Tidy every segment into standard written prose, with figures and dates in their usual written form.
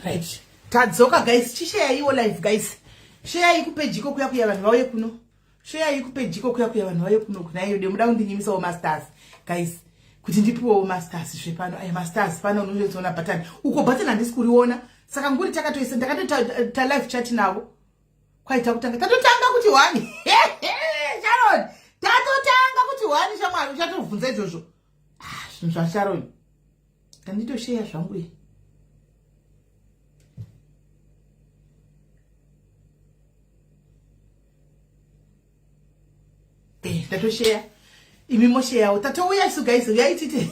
Right, tadzoka guys. Chisheyaiwo live guys, sheyai kupejiko kuya kuya vanhu vauye kuno. Sheyai kupejiko kuya kuya vanhu vauye kuno. Kunaiyo demuda kundinyimisawo masters guys, kuti ndipiwewo masters zvepano. Aya masters pano unozoona button uko, button handisi kuriona. Saka nguri takatoisa, ndakatoita live chat navo. Kwaita kutanga, tatotanga kuti one. Sharon, tatotanga kuti one. Shamwari, uchatovhunza izvozvo. Ah, zvinhu zvaSharon, kanditosheya zvangu iyi. Eh, tatosheya, imi mosheyawo. Tatouya isu guys, uyai tite.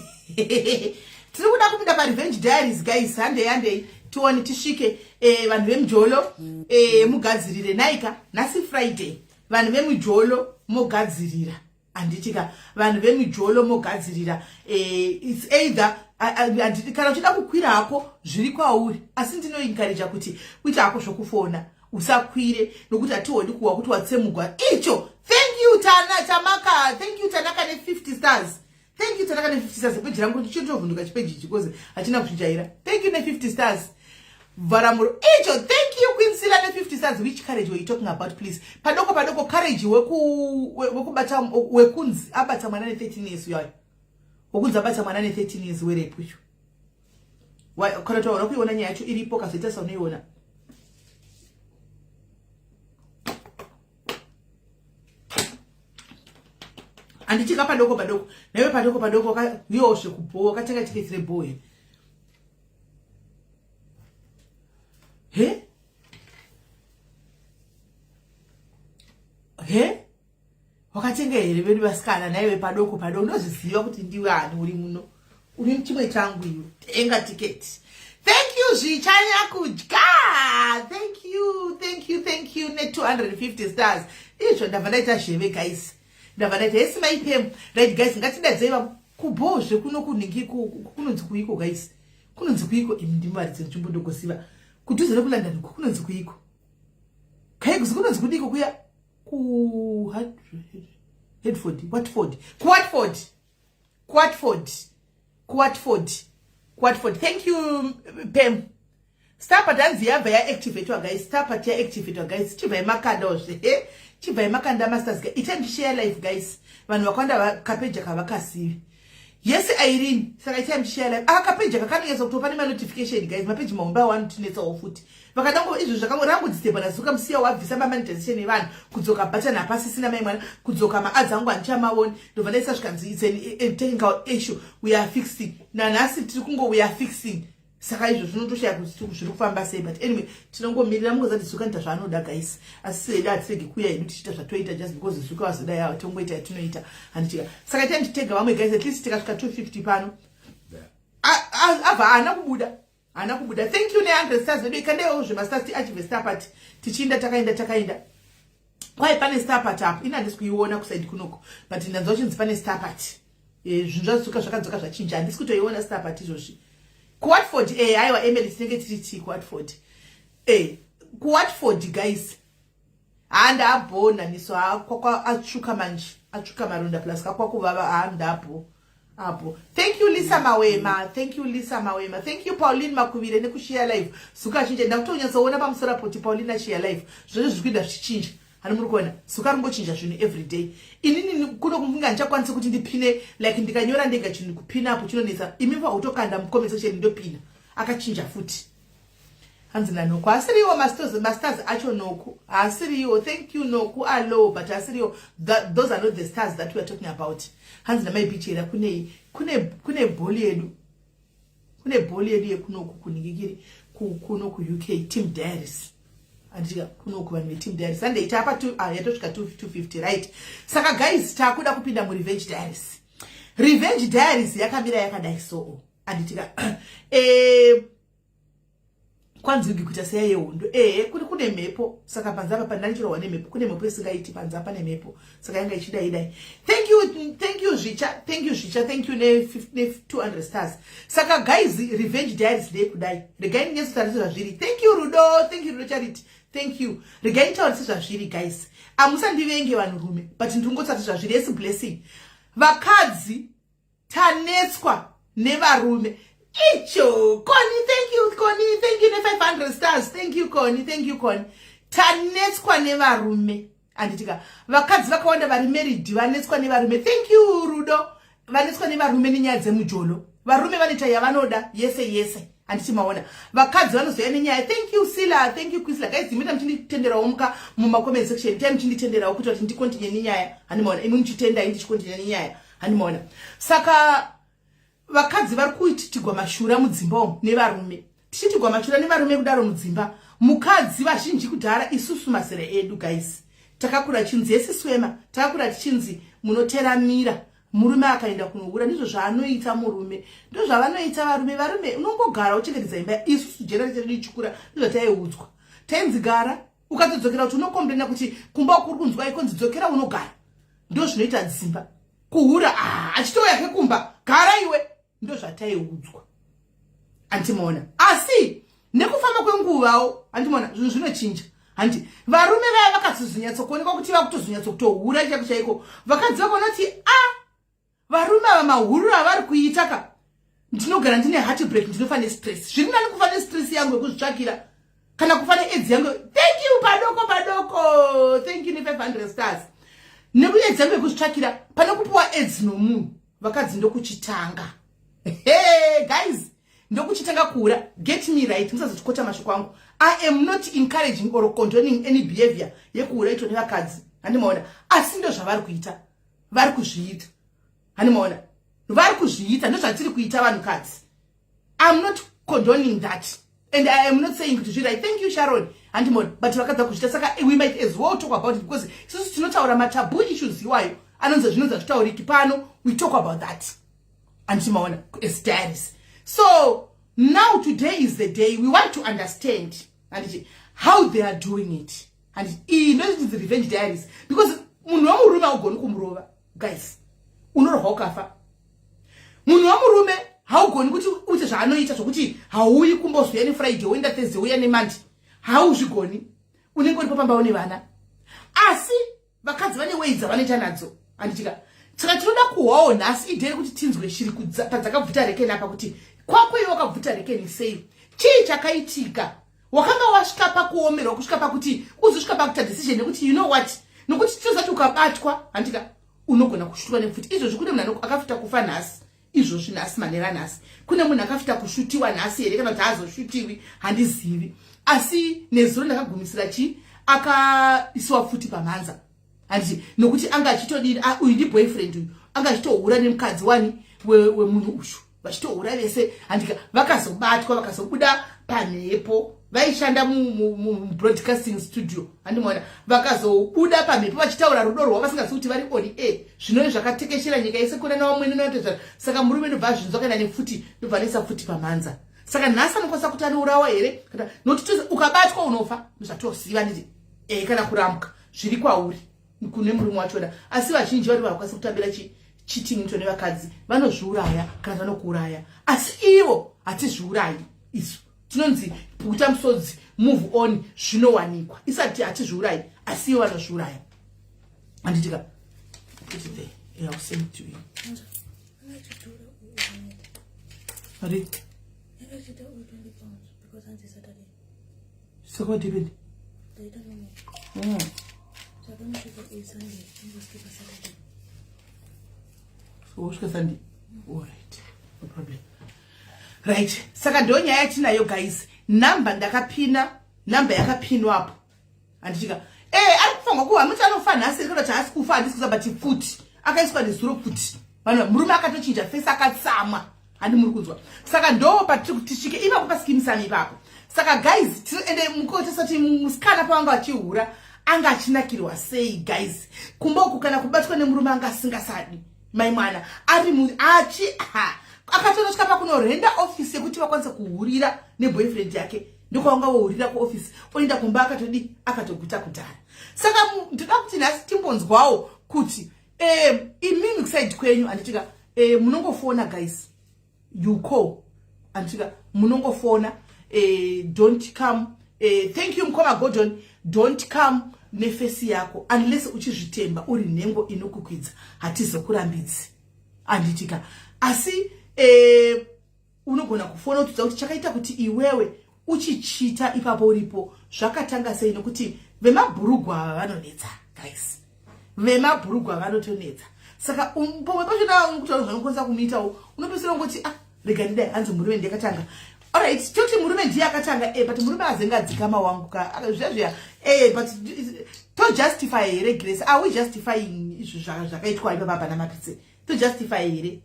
Tiri kuda kupinda paRevenge Diaries guys. Handei, handei tione tisvike. Eh, vanhu vemujolo, eh, mugadzirire naika nhasi Friday. Vanhu vemujolo mogadzirira, handitika? Vanhu vemujolo mogadzirira. It's either, handiti, kana uchida kukwira hako zviri kwauri, asi ndinoencouragea kuti uite hako zvokufona, usakwire, nokuti hatiodi kuwa kuti watsemugwa icho. Thank you Tana Tamaka, thank you Tanaka ne50 stars. Thank you Tanaka ne50 stars. Peji rangu ndichitovhunduka chipeji ichi because hachina kuzvijaira. Thank you ne50 stars. Vharamuro icho. Thank you Queen Sila ne50 stars. Which courage were you talking about, please? Padoko padoko, courage wekubata, wekunzi abata mwana ne13 years uyayo, wekunzi abata mwana ne13 years, werepu icho. Kana taona kuiona nyaya yacho iripo, kazoita saunoiona. Handichika padoko padoko naiwe, padoko padoko iwo zvekubhowa. Wakatenga tiketi rebhowa here? He he, wakatenga here vedu vasikana? Naiwe padoko padoko, ndozviziva kuti ndiwe ani uri muno, uri chimwe changu iwe. Tenga tiketi. Thank you Zvichanya Kudya, thank you, thank you, thank you ne250 stars. Izvo ndabva ndaita zheve guys, ndabva ndaita yesi maipemu. Right guys, ngatidadzei vamwe kubhozve kuno kunhingi. Kunonzi kuiko guys? Kunonzi kuiko? Imi ndimi nzvimbo, ndogosiva kudhuze nekuLondon uko. Kunonzi kuiko kaiguzi? Kunonzi kudiko kuya ku Headford, Watford, kuWatford, kuWatford, kuWatford, kuWatford. Thank you Pem. Starpat hanzi yabva yaactivatwa guys, starpat yaactivatwa guys. Chibvai makandawozve, chibvai makanda masters. Ita ndishare live guys, vanhu vakawanda kapeja kavakasivi. Yes Irene, saka itai muchishare live. Aka kapeja kakanonyatsa kutopa nemanotification guys. Mapeji mahombe awo anotinetsawo futi. Vakadango izvo zvakangorambudzisebwa naZuka musiya wabvisa mamonetization evanhu, kudzoka button hapasisina mai mwana, kudzoka maads angu handichamaoni. Ndobva ndaisa zvikanzi it's an technical issue, we are fixing. Nanhasi tiri kungo we are fixing. Saka izvo zvinotoshaya kuti zviri kufamba sei, but anyway tinongomirira. Mungozati Zuka nita zvaanoda guys, asi sedu hatiregi kuya hedu tichiita zvatoita just because Zuka wazoda yava. Tongoita yatinoita, handitika? Saka itai nditega vamwe guys, at least tikasvika 250 pano. Abva haana kubuda, haana kubuda. Thank you ne100 stars vedu. Ikandaiwo zvemastars tiachive star party. Tichiinda, takaenda, takaenda. Kwai pane star party apo, ini handisi kuiona kusaidi kunoko, but ndanzwa chinzi pane star party. Zvinhu zvadzoka, zvakadzoka zvachinja. Handisi kutoiona star party izvozvi kuWatford. Aiwa Emily, tinenge tiri tii kuWatford? KuWatford guys, handabho naniso atsvuka manje, atsvuka maronda plus kakwakuvava. Handabho apo. Thank you Lisa Mawema, thank you Lisa Mawema, thank you Pauline Makuvire nekushiya live. Zuka chinja, ndakutonyatsoona pamusoro apo kuti Pauline ashiya live. Zvose zviri kuenda zvichinja, hani muri kuona Zuka ringochinja zvinhu everyday. Inini kuno kunge handichakwanisi kuti ndipine, like ndikanyora ndega chinhu kupina apo chinonetsa. Imi vautokanda mucomment section, ndopina. Akachinja futi. Hanzi naNoku asiriwo mastars acho. Noku haasiriwo. Thank you Noku alo, but asiriwo. Those are not the stars that we are talking about. Hanzi namaipichera kune kune kune bholi yedu, kune bholi yedu yekunoku kuningikiri kuno kuUK, Team Diaries, anditika? Kunoku vanhu veTeam Diaries handei tapa. Ah, yatosvika 250. Right, saka guys, taakuda kupinda muRevenge Diaries. Revenge Diaries yakamira yakadai so, anditika? Kwanzi ugi kuita seya yehondo. Ehe, kuri kune mhepo, saka panze apa pandanichirohwa nemhepo. Kune mhepo isingaiti panze apa, nemhepo, saka yanga ichidai dai. Thank you, thank you Zvicha, thank you Zvicha, thank you ne200 stars. Saka guys, Revenge Diaries ndeyekudai. Regai ndinyatsotarise zvazviri. Thank you Rudo, thank you Rudo Charity, thank you. Regai nditaurise zvazviri guys, amusandivenge vanhurume, but ndingotsati zvazviri. Yes Blessing, vakadzi tanetswa nevarume icho. Koni, thank you Koni, thank you ne500. ne500 stars. Thank you, Connie. Thank you, Connie. Tanetswa nevarume, handitika? Vakadzi vakawanda vari married vanetswa nevarume. Thank you, Rudo. Vanetswa nevarume nenyaya dzemujolo. Varume vanoita yavanoda yese yese, handiti maona? Vakadzi vanozoya nenyaya. Thank you, Sila. Thank you, Quisla. Guys, muita muchinditenderawo muka mumacomment section, tai muchinditenderawo kuita kuti ndicontinue nenyaya, handimaona? Imi muchitendai, ndichicontinue nenyaya, handimaona? Saka vakadzi vari kuititigwa mashura mudzimba umu nevarume. Tichitigwa mashura nevarume kudaro mudzimba, mukadzi vazhinji kudhara, isusu mazera edu, guys, takakura chinzi yesiswema, takakura tichinzi munoteramira murume akaenda kunohura. Ndizvo zvaanoita murume, ndo zvavanoita varume. Varume unongogara uchengetedza imba. Isusu generation yedu ichikura, ndozvataiudzwa. Tainzi gara, ukatodzokera kuti unocomplaina kuti kumba kuri kunzwa ikonzi dzokera unogara. Ndo zvinoita dzimba kuhura. Ah, achitouya kekumba, gara iwe. Ndo zvataiudzwa, handimaona? Asi nekufamba kwenguvawo, handimaona, zvinhu zvinochinja, handi? Varume vaya vakazozonyatsokuonekwa kuti vakutozonyatsokutohura chaiko chaiko, vakadzi vakaona kuti a ah, varume ava mahururo avari kuita ka, ndinogara ndine heartbreak, ndinofa nestress. Zviri nani kufa nestress yangu yekuzvitsvakira kana kufa neAIDS yangu. Thank you, Padoko Padoko. Thank you ne500 stars. NekuAIDS yangu yekuzvitsvakira pane kupiwa AIDS nomunhu. Vakadzi ndokuchitanga. Hey, guys, ndokuchitanga kuura. Get me right, musazotikota mashoko angu. I am not encouraging or condoning any behavior yekuura ito nevakadzi, handimaona? Asi ndo zvavari kuita, vari kuzviita, handimaona? Vari kuzviita, ndozvatiri kuita vanhukadzi. I'm not condoning that and I am not saying kuti zviri. Thank you, Sharon. Handimona, but vakadza kuzviita, saka we might as well talk about it because isusu tinotaura mataboo issues iwayo anonzi zvinonzi hazvitauriki pano. We talk about that, handimaona, as diaries. So now today is the day we want to understand, handiti, how they are doing it. Handiti iyi ndozvinzi revenge diaries, because munhu wemurume haugoni kumurova, guys. Unorohwa ukafa. Munhu wemurume haugoni kuti uite zvaanoita zvokuti hauyi kumbozoya neFriday, woenda Thursday, uya neMonday. Hauzvigoni, unenge uripo pamba une vana. Asi vakadzi vane wei dzavanoita nadzo, handitika? Saka tinoda kuhwawo nhasi iday rekuti tinzwe shiri padzakabvuta rekeni apa, kuti kwako iwe wakabvuta rekeni sei? Chii chakaitika? Wakanga wasvika pakuomerwa kusvika pakuti uzosvika pakuita decision yekuti, you know what, nokuti tinoziva kuti ukabatwa, handika, unogona kushutwa nepfuti. Izvozvi kune munhu akafita kufa nhasi, izvozvi nhasi, manera nhasi, kune munhu akafita kushutiwa nhasi here kana kuti haazoshutiwi, handizivi. Asi nezuro ndakagumisira chi akaisiwa pfuti pamhanza, handiti? Nokuti anga achitodini, uyu ndiboyfriend uyu, anga achitohura nemukadzi wani wemunhu uyu, vachitohura vese, handika? Vakazobatwa, vakazobuda pamhepo. Vaishanda mubroadcasting studio, handimaona? Vakazobuda pamhepo vachitaura rudo rwavo vasingazivi kuti vari on air. Zvinove zvakatekeshera nyika yese kuna navamwene navatezvara. Saka murume ndobva azvinzwa kana nepfuti, ndobva anoisa pfuti pamhanza. Saka nhasi anokwanisa kuti anourawa here? Nokuti ukabatwa unofa, zvatosiva nditi e kana kurambwa zviri kwauri kune murume wachona. Asi vazhinji vari vakwanisa kutambira cheating ito nevakadzi vanozviuraya kana vanokuuraya. Asi ivo hatizviurayi isu, tinonzi pukuta musodzi, move on, zvinowanikwa. Isati hatizviurayi, asi ivo vanozviuraya, handitika? Put it there. Yeah, I'll send it to you. Sorry. So what happened? So wasvika Sunday. All right. No problem. Right. Saka ndo nyaya yatinayo, guys. Namba ndakapina, namba yakapinwapo. Handichika. Eh, ari kufanirwa kuva muti anofa nhasi kana kuti haasi kufa, handisi kuziva, but pfuti akaiswa nezuro pfuti. Vanhu, murume akatochinja face, akatsamwa, handi muri kunzwa? Saka ndo patiri kuti tisvike ipapo pasikimisani ipapo. Saka guys, ende mukotesati musikana pavanga vachihura anga achinakirwa sei, guys, kumba uku kana kubatwa nemurume anga asingasadi mai mwana ari achi akatonosvika pakunorenda ofisi yekuti vakwanise kuhurira neboyfriend yake. Ndokwavanga vohurira kuofisi, oenda kumba akatodi akatoguta kudhara. Saka ndoda kuti nhasi timbonzwawo kuti imimi kuside kwenyu, handitika, munongofona, guys, you call, handitika? Munongofona. Don't come, thank you, mukoma Gordon. Don't come neface yako unless uchizvitemba uri nhengo inokukwidza, hatizokurambidzi, handitika? Asi unogona kufona kutudza kuti chakaita kuti iwewe uchichita ipapo uripo zvakatanga sei nokuti vemabhurugwa ava vanonetsa guys vemabhurugwa vanotonetsa saka um, pomwe pacho naakutaura zvanokwanisa kumuitawo unopedzisira ungoti ah rega ndidai hanzi murume ndiye akatanga alright toti murume ndiye akatanga e but murume azenge adzikama wangu ka zviya zviya e but tojustify here grace are we justifying izvo zvakaitwa ipapa pana mapitse tojustify here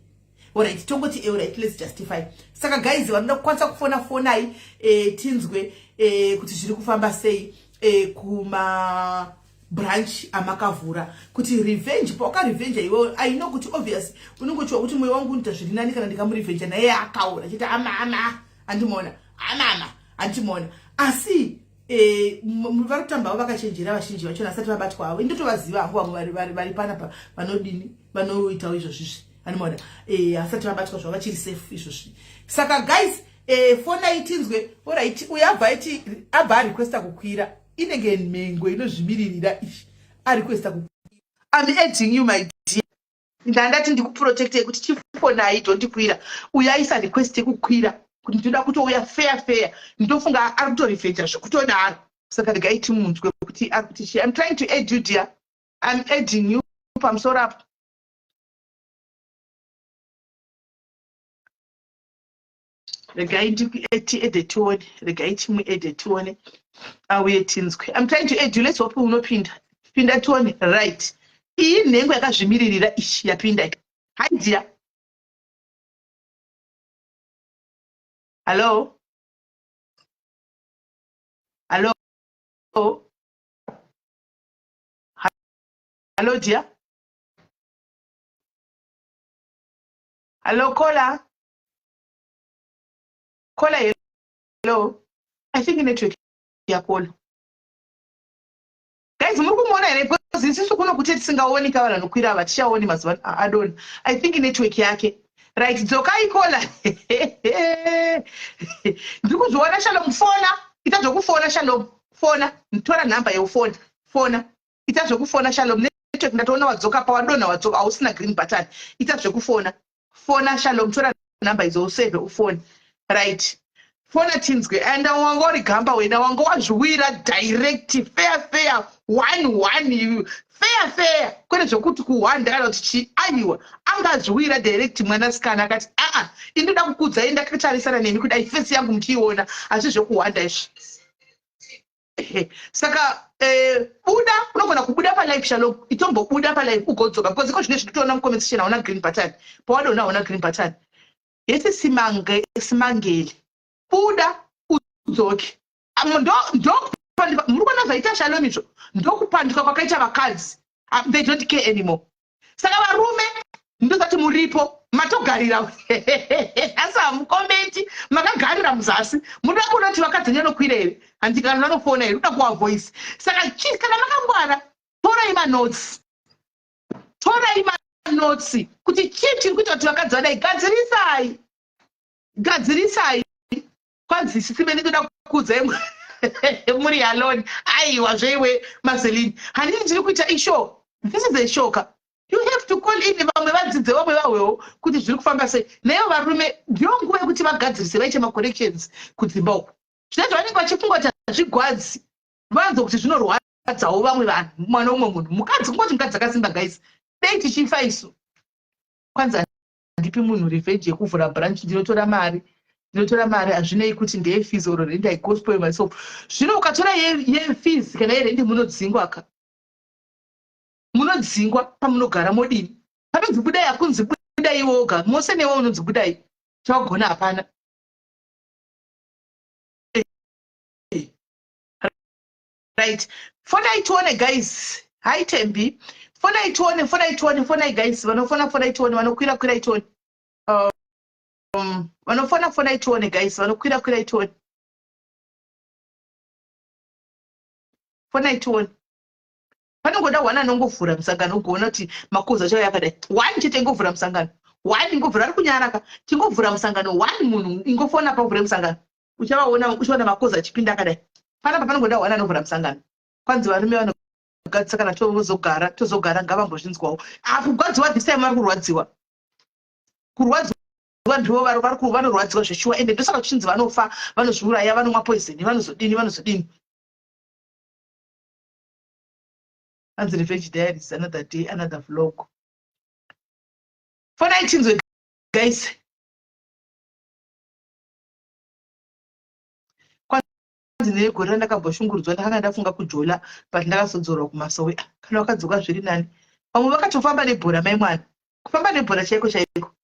Alright, tongoti eh, alright, let's justify. Saka guys, vanoda kukwanisa kufona fonai eh, tinzwe eh, kuti zviri kufamba sei eh, kuma branch amakavhura kuti revenge pawakarevenge iwe i know kuti obvious unongochiwa kuti moyo wangu unoita zviri nani kana ndikamurevenge naye akaura chete amama andimuona amama andimuona asi eh, vari kutambavo vakachenjera vazhinji vachona asati vabatwa avo indotovaziva hangu vamwe vari panapa vanodini vanoitawo izvozvizvi anomaona eh, asati vabatwa zvavo vachiri safe izvozvi saka guys eh, fonai tinzwe orit uyo abva aiti abva arequesta kukwira inenge mhengo inozvimiririra ishi arequesta kukwira I'm adding you my dear ndandati ndikuprotecte kuti chifonai dondikwira uyo aisa request yekukwira kuti ndinoda kutouya fair fair ndofunga ari kutorifeja zvekutodaro saka regai timunzwe kuti ari kuti chii I'm trying to add you dear I'm adding you pamusoro apo regai tiede tione regai timuede tione auye tinzwe I'm trying to add you let's hope unopinda pinda tione right iyi nhengo yakazvimiririra ichi yapinda hi dear hello hello hello dear hello caller caller hello i think network yakola guys muri kumuona here because isusu kuno kuti tisingaoni ka vanhu vanokwira ava tichaoni mazuva adona i think network yake right dzokai kola ndiri kuzviona shalom fona ita zvekufona shalom fona tora nhamba yeufona fona ita zvekufona shalom network ndatoona wadzoka pawadonha wadzoka hausina green button ita zvekufona fona shalom tora nhamba idzo useve ufone right fona tinzwe and wanga uri gamba wena wanga wazviwira direct fair fair one one fair fair kwete zvekuti kuhwanda kana kuti chii aiwa anga azviwira direct mwanasikana akati aa indoda kukudzai ndakatarisana nemi kudai fesi yangu muchiiona hazvi zvekuhwanda izvi saka eh, buda unogona kubuda palife shalom itombobuda palife ugodzoka because iko zvine zvinotoona mucomment section hauna green button pawadona hauna green button yese simangeli buda udzoke ndokupanduka muri kuona zvaita shalom izvo ndokupanduka kwakaita vakadzi ah, they don't care anymore saka varume ndozati muripo matogarira asi hamukomenti makagarira muzasi munoda kuona kuti vakadzi vanokwira here handi kana vanofona here uda kuwa voice saka chii kana makangwara torai manotsi torai manotsi kuti chii chiri kuita kuti vakadzi vadai gadzirisai gadzirisai kwanzi sisi mene ndoda kukuudzai muri alone aiwa zveiwe mazelini handiti ndiri kuita ishow this is a show ka you have to call in vamwe vadzidze vamwe vahwewo kuti zviri kufamba sei naivo varume ndiyo nguva yekuti vagadzirise vaite macorrections kudzimba uku zvinoita vanenge vachifunga kuti hazvigwadzi vanzwa kuti zvinorwadzawo vamwe vanhu mwana umwe munhu mukadzi kungoti mukadzi akasimba guys dei tichifa isu kwanzi handipi munhu revenge yekuvhura branch ndinotora mari ndinotora mari hazvinei kuti ndeyefees or rent i gospel myself zvino ukatora yefees kana yerent munodzingwa ka munodzingwa pamunogara modini panonzi budai hakunzi budai woga mose newe unonzi budai chawagona hapana right fonai tione guys hi tembi fonai tione fonai tione fonai guys vanofona fonai tione vanokwira kwirai tione um, vanofona fonai tione guys vanokwira kwirai tione fonai tione panongoda one anongovhura musangano ugoona kuti makozi acho yakadai one chete ingovhura musangano one ingovhura ari kunyara ka tingovhura musangano one munhu ingofona pavhure musangano uchavaona uchiona makozi achipinda akadai panapa panongoda one anovhura musangano kwanzi varume vanogadzisa kana tozogara tozogara ngavambozvinzwawo akugwadziwa this time vari kurwadziwa kurwadziwa. Ndivo vanorwadziwa zveshuwa, ende ndosaka kuchinzi vanofa, vanozviuraya, vanomwa poison, vanozodini, vanozodini. Hanzi Revenge Diaries, another day, another vlog. Fonai tinzwe guys. Kwanzi negore randakamboshungurudzwa ndakanga ndafunga kujola, but ndakazodzorwa kumasowe. Ah, kana wakadzoka zviri nani. Vamwe vakatofamba nebhora, mai mwana, kufamba nebhora chaiko chaiko.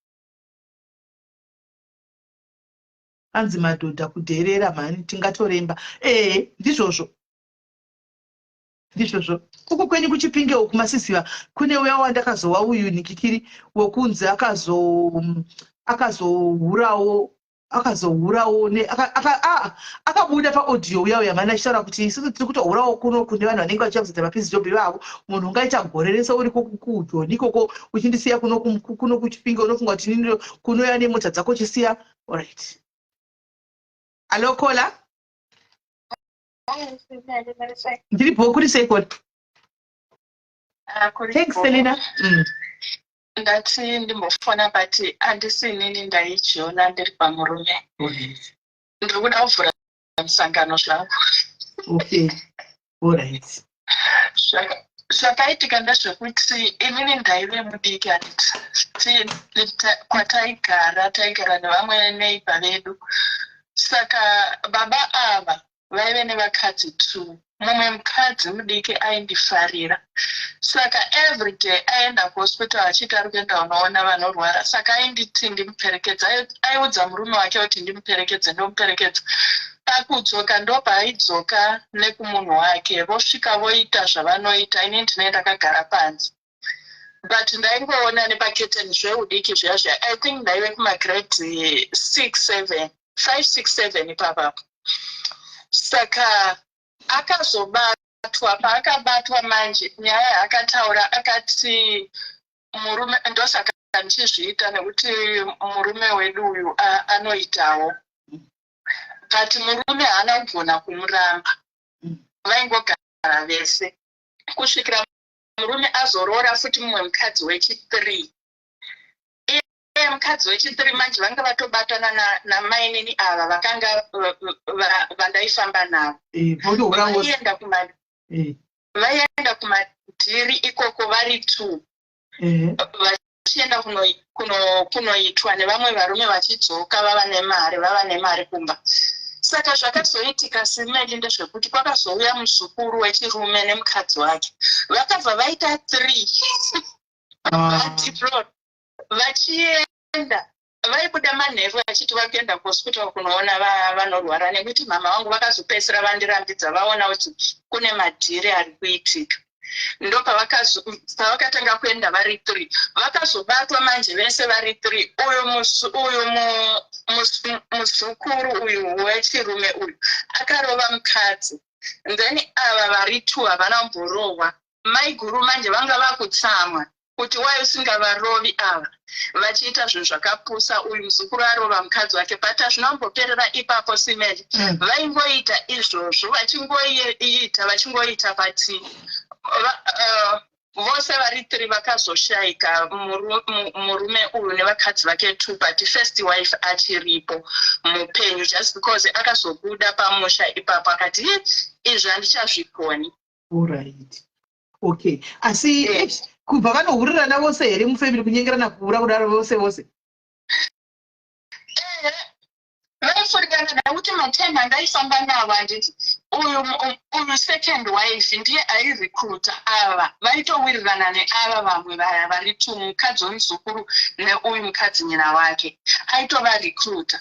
Hanzi madhodha kudherera mhani, tingatoremba. Ee, ndizvozvo, ndizvozvo. Uku kwenyu kuChipinge uku, masiziva kune uya wandakazowa uyu nikikiri wekunzi akazohurawo, akazohurawo, akabuda paaudio uya uya mani achitaura kuti isusu tiri kutohurawo kuno kune vanhu vanenge vachiya kuzoita mapiece job ivavo. Munhu ungaita gore rese uri kujoni ikoko uchindisiya kuno kuChipinge, unofunga kuti nini kunoya nemota dzako uchisiya? Alright, hello caller. Ndiri bho, kuri sei kona? Thanks, Selina. Ndati ndimbofona, but handisi inini ndaijiona, ndiri pamurume. Ndiri kuda kuvhura musangano zvangu. Okay, alright. Zvakaitika ndezvekuti inini ndaive mudiki, handiti? Kwataigara, taigara nevamwe neighbour vedu. Saka baba ava vaive nevakadzi two. Mumwe mukadzi mudiki aindifarira, saka everyday aenda kuhospital achiti ari kuenda unoona vanorwara. Saka ainditi ndimuperekedze, aiudza murume wake kuti ndimuperekedze, ndomuperekedza. Pakudzoka ndopaaidzoka nekumunhu wake, vosvika voita zvavanoita. Ini ndine ndakagara panze, but ndaingoona nepaketeni zveudiki zviya zviya. I think ndaive kumagrade 6, 7, 5, 6, 7 ipapapo. Saka akazobatwa. Paakabatwa manje, nyaya yaakataura, akati murume, ndosaka ndichizviita nekuti murume wedu uyu anoitawo, but murume haana kugona kumuramba. Vaingogara vese kusvikira murume azoroora futi mumwe mukadzi wechi3. Iye mukadzi wechi3 manje vanga vatobatana namainini ava vakanga vandaifamba navo. Vaienda kumadhiri ikoko vari two, vachienda kunoitwa nevamwe varume, vachidzoka vava nemari, vava nemari kumba. Saka zvakazoitika simeli ndezvekuti kwakazouya muzukuru wechirume nemukadzi wake, vakabva vaita three. Vachienda, vaibuda manheru vachiti vakuenda kuhospital kunoona vanorwara, nekuti mama vangu vakazopedzisira vandirambidza vaona kuti kune madhiri ari kuitika. Ndopavakatanga kuenda vari three. Vakazobatwa manje vese vari three. Uyu muzukuru uyu wechirume uyu akarova mukadzi, then ava vari two havana kumborohwa. Maiguru manje vanga vakutsamwa kuti wai usingavarovi ava vachiita zvinhu zvakapusa, uyu muzukuru arova mukadzi wake. But hazvina kumboperera ipapo, simeli. Vaingoita izvozvo, vachingoita, vachingoita, but vose vari three vakazoshayika, murume uyu nevakadzi vake two, but first wife achiripo mupenyu, just because akazobuda pamusha ipapo akati, "Izvi handichazvigoni." Alright, okay. Asi kubva vanohurirana vose here mufamily, kunyengerana, kuhura kudaro vose vose? Ehe, vaifurirana, nekuti matime andaifamba navo, handiti, uyu second wife ndiye airecruita ava. Vaitowirirana neava vamwe vaya vari two, mukadzi wemuzukuru neuyu mukadzi nyina wake, aitovarecruita.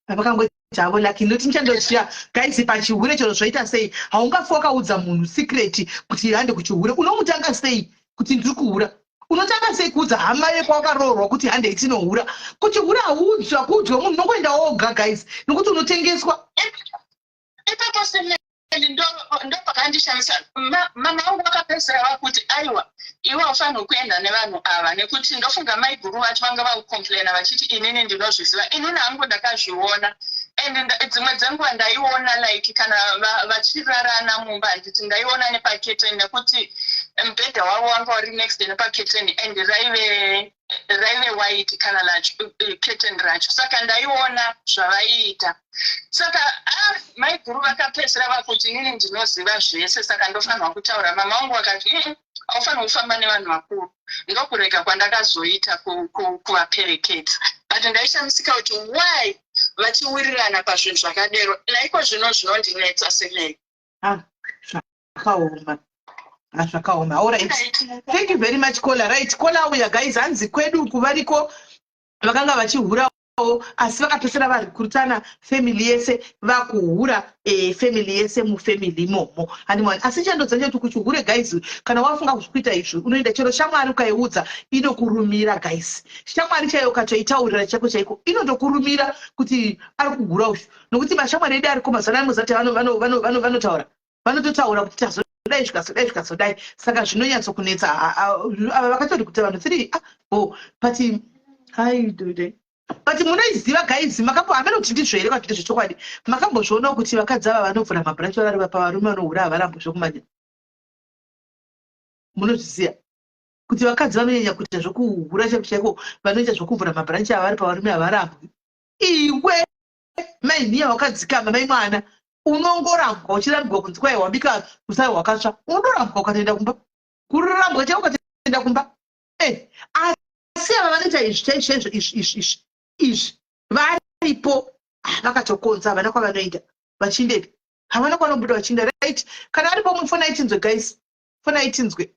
Vakangoita havo lucky, noti ndichandoziva guys, pachihure chero zvoita sei, haungafi wakaudza munhu secret kuti hande kuchihure. Unomutanga sei kuti ndiri kuhura? Unotanga sei kuudza hama yekwawakaroorwa kuti handei tinohura? Kuchihure hauudzwa, kuudzwa munhu, unongoenda woga guys, nokuti unotengeswa. Ipapo semeli ndopakandishamisa. Mama vangu vakapedzisira vakuti, "Aiwa, iwe haufaniri kuenda nevanhu ava," nekuti ndofunga maiguru vacho vanga vakucomplaina vachiti inini ndinozviziva. Inini hangu ndakazviona, and dzimwe dzenguva ndaiona like kana vachirarana mumba, handiti, ndaiona nepaketeni nekuti Mubhedha wavo wanga uri next nepaketeni and raive raive white color lacho, curtain racho, saka ndaiona zvavaiita. Saka ah, maiguru vakapedzisira vakuti inini ndinoziva zvese, saka ndofanirwa kutaura. Mama vangu vakati, haufanirwi kufamba nevanhu vakuru." Ndokurega kwandakazoita kuvaperekedza, but ndaishamisika kuti why vachiwirirana pazvinhu zvakadero. Naiko zvino zvinondinetsa semei. Ah, zvakaoma. Ah, zvakaoma. Alright, thank you very much, caller. Right, caller uya guys, hanzi kwedu uku variko vakanga vachihurawo, asi vakapesera varikurutana family yese vakuhura, family yese mufamily imomo, handimwani. Asi chandodza ndechekuti kuchihure guys, kana wafunga kuzvikuita izvi, unoenda chero shamwari ukaiudza inokurumira guys. Shamwari chaiyo ukatoitaurira chako chaiko inotokurumira kuti ari kuhura uyu, nokuti mashamwari edu ariko mazuva ano muzati vanotaura, vanototaura kuti tazodai, zvikazodai, zvikazodai. Saka zvinonyatsokunetsa. Ava vakatori kuti vanhu tiri, ah, oh, but hai dude, but munoiziva guys, makambo hamene kuti ndizvo here kana kuti ndezvechokwadi, makambozvionawo kuti vakadzi ava vanovhura mabranch vari pavarume vanohura havarambwi zvokumanya? Munozviziva kuti vakadzi vanonyanya kuita zvokuhura chaiko chaiko, vanoita zvokuvhura mabranch ava vari pavarume havarambwi? Iwe mainhiya wakadzikama, mai mwana, unongorambwa, uchirambwa kunzi kwai wabika usai hwakatsva, unorambwa ukatoenda kumba, kurambwa chaiko ukatoenda kumba. Asi ava vanoita izvi chaizvo chaizvo, izvi izvi izvi izvi varipo. Ah, vakatokonza, havana kwavanoenda, vachindepi, havana kwavanobuda vachinda. Right, kana aripo mufona itinzwe guys, fona itinzwe.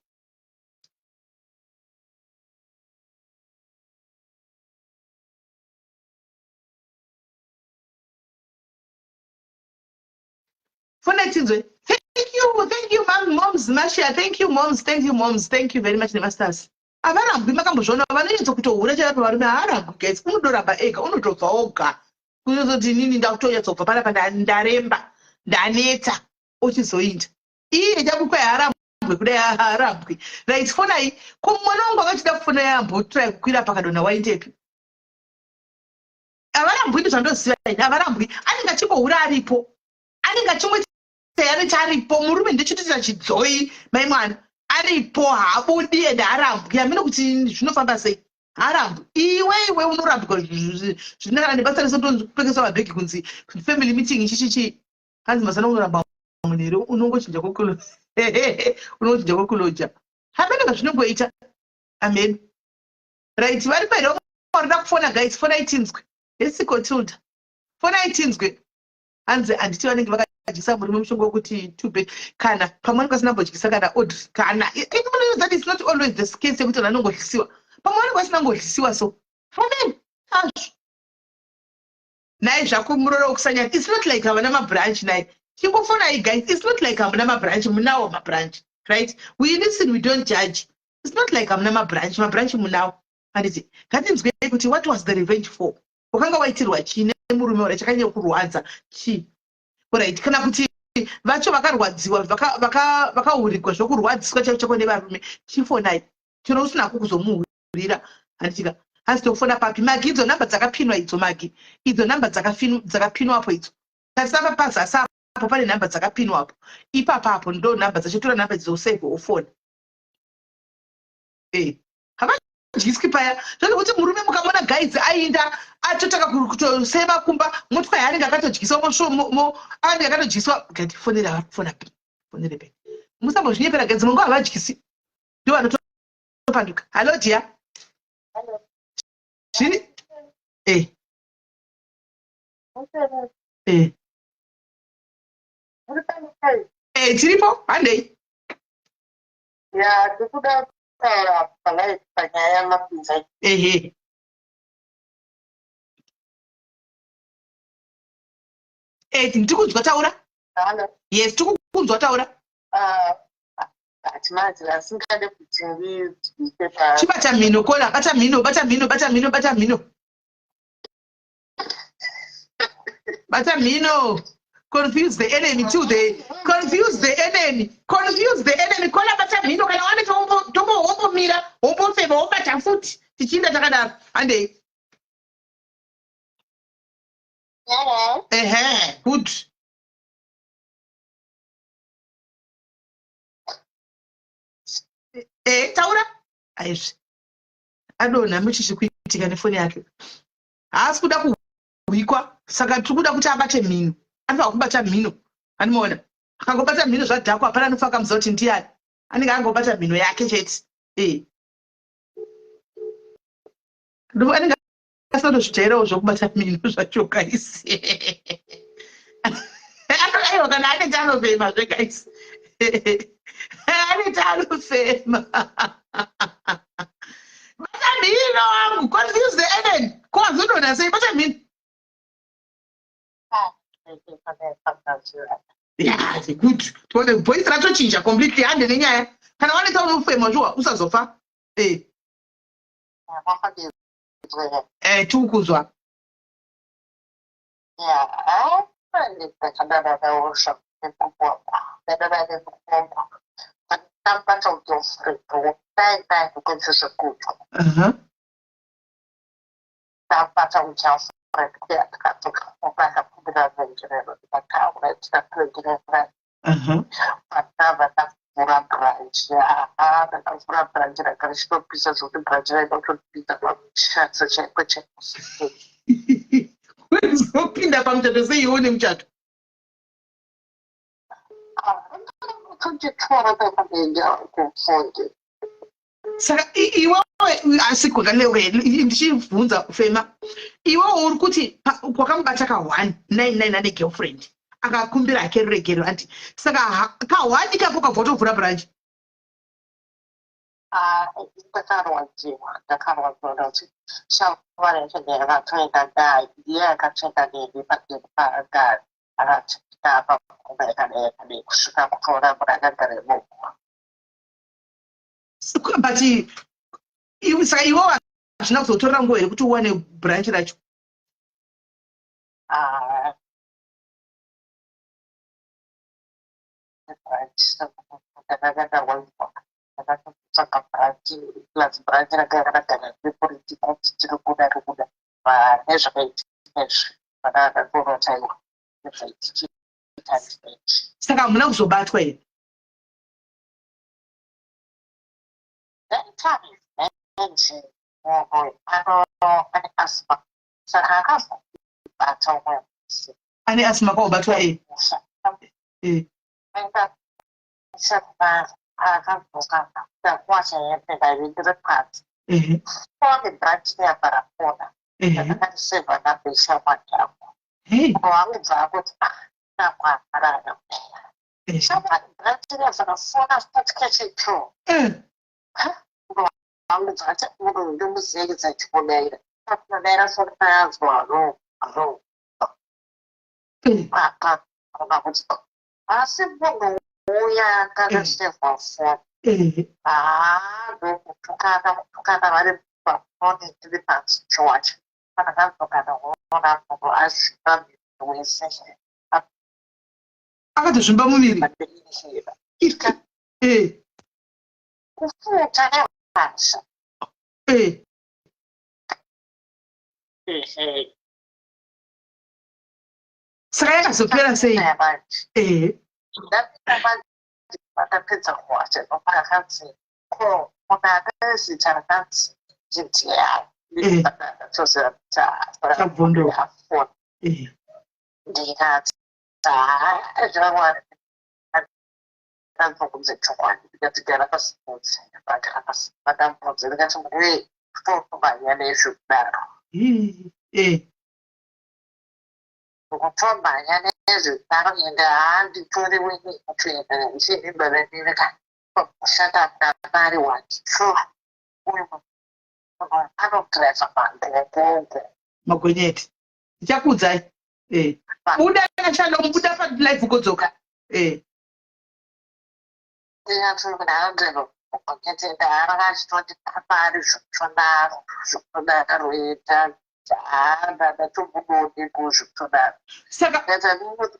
Fona itinzwe. Thank you, thank you, mom, moms Masha, thank you moms, thank you moms, thank you very much nemasters. Havarambwi, makambozviona? Vanonyatsa kutohura chaivo pavarume haarambwi guys, unodoramba ega, unotobva oga, kunozoti inini ndakutonyatsobva panapa, ndaremba, ndaneta, ochizoinda iye chabukwa. Haarambwe kudai, haarambwi. Right, fonai. Ko mwana wangu akachida kufona, yambotrai kukwira pakadonha, waindepi? Havarambwi, ndozvandoziva ini, havarambwi. Anenge achingohura aripo, anenge achingoita anoti aripo murume, ndechitoita chidzoi, mai mwana aripo, haabudi ende haarambwi. Hamene kuti zvinofamba sei, haarambwi. Iwe iwe unorambwa zvine kana nebasa rese, kupekesa mabhegi kunzi family meeting chichichi, hanzi mazana unoramba munhu here? Unongochinja unongochinja kwekuloja, hamene zvazvinongoita, amen. Right, vari paire varida kufona guys, fonai tinzwe. Hesiko Tilda, fonai tinzwe. Hanzi handiti vanenge vakadyisa murume mushonga wekuti too bad, kana pamwe vanenge vasina kumbodyisa kana Audrey kana that is not always the case yekuti vanhu vanongodyisiwa, pamwe vanenge vasina kungodyisiwa, so amen azvo nai zvako murora wekusanyanya. It's not like havana mabranch nai, chingofonai guys. It's not like hamuna mabranch, munawo mabranch, right? We listen, we don't judge. It's not like hamuna mabranch, mabranch munawo, handiti? Ngatinzwei kuti what was the revenge for? Wakanga waitirwa chii nemurume ora chakanyanya kurwadza chii? Right, kana kuti vacho vakarwadziwa, vakaurigwa zvokurwadziswa chaiko chako nevarume, chifonai chero usinako kuzomuhurira, handitika? Hanzi tofona papi magi? Idzo namba dzakapinwa idzo magi, idzo namba dzakapinwapo idzo, tasapa pazasi apo pane namba dzakapinwapo ipapapo, ndo namba dzacho. Tora namba idzo, usave ofona. Havadyiswi paya zvazvekuti murume mukamona guys ainda atotaka kutoseva kumba, motwa yaanenge akatodyiswa, anenge akatodyiswa. Ngatifonere, vari kufona, fonere pe, musambozvinyepera guys, mungu havadyisi, ndo vanotopanduka. Hallo dear, zviri tiripo, handei. Ya, ndikuda kutaura palive panyaya yamapinza. Ehe. Ndiri taura. Yes, tiri kukunzwa, taura. Hatimati asingade kuti ndibvise pa Chibata mhino kola, bata mhino, bata mhino, bata mhino, bata mhino, bata mhino. Confuse the enemy till they confuse the enemy, confuse the enemy. Kola, bata mhino. Kana wane tombo wombomira, wombofema, wobata futi, tichiinda takadaro, handei. Hello. Ehe, good. E taura aizvi adonha muchichi kuitika nefoni yake. Haasi kuda kuhwikwa, saka tiri kuda kuti abate mhino. Anofanira kubata mhino, anomuona akangobata mhino zvadhakwa, hapana anofa akamuziva kuti ndiani. Anenge angobata mhino yake chete. E anenge asina kutozvijairawo zvokubata mhino zvacho guys. Aiwa, kana anenge anofema zve guys, anenge anofema. Bata mhino wangu, confuse the enemy. Ko wazodonha sei? Bata mhino. Yeah, good. Tione voice ratochinja completely. Hande nenyaya. Kana waneta unofema shuwa usazofa. Eh eh, tikukuzwa. Ndakavhura branch, aa, ndakavhura branch ranga richitopisa zvokuti branch raida kutopisa pamuchato chaiko chaiko. Uzopinda pamuchato sei iwe une muchato? Tochitora pekuenda kufundi. Saka iwewe, asi kwakalewe ndichibvunza fema, iwewe uri kuti kwakamubata ka 1 9 9 ane girlfriend, akakumbira hake ruregero andi, saka ka1 ikapo kabva watovhura branch? Ndakarwadziwa, ndakarwadziwa ndati shamwari yacho ndayakatoenda naye, ndiye akatoenda neni pageni paagari, akati ndapa pfuma yakadai yakadai kusvika kutora munhu akagara imomo. But saka iwewe hazvina kuzotorera nguva here kuti uwane branch racho? Ah, branch ndakarwadziwa, ndakatotsvaga branch, plus branch ranga rakagara repolitika kuti tiri kuda tiri kuda nezvakaitika izvi vandakatorotairwa nezvaitika. Saka hamuna kuzobatwa here? That time manje munhu ane asthma, saka akazobata umwe musi. Ane asthma kwaobatwa e Akadzoka ndakuwacha hembe ndaivindire panze, foni branch neyaparafona ndakandisevha namba yeshamwari yangu. Wangu akuti namwarara shamwari, branch neyavharafona futi kechi2. Wangu bvati munhu ndomuzekedza chikudaira kudaira foni payanzwa ro ro papa ona kuti asi munhu uya akasevha foni. Haa, ndokutukana kutukana vari pafoni tiri pasi wacho. Pandakadzoka ndakuona munhu azvimba muviri wese. Akatozvimba muviri? Kufuta nebasa. Saka yakazopera sei? Ndapinda manje, pandapedza kuwacha ndopakanzi, ko munhu ane zita rakanzi ndiani? Ndatoziva kuti Chabvondoka. Afona. Ndikati haa, zvamwari ndabvunze chokwadi. Ndikati gara pasi, vagara pasi, vandamubvunza, ndikati we kutomhanya nezvekudaro, kutomhanya nezvekudaro, ende handitori wini kutoenda ndichivimba venini kushanda mari wacho uyu munhu anodhiraivha magogogo. Magonyeti, ndichakuudzai. Buda naShalom, buda palive ukodzoka. Ndikati munhu anodhiraivha magonyeti, ende haaranga achitoti pamari zvekutodaro zvekutodaro ita haa ndatombudoneko zvekutodaro. Saka Munhu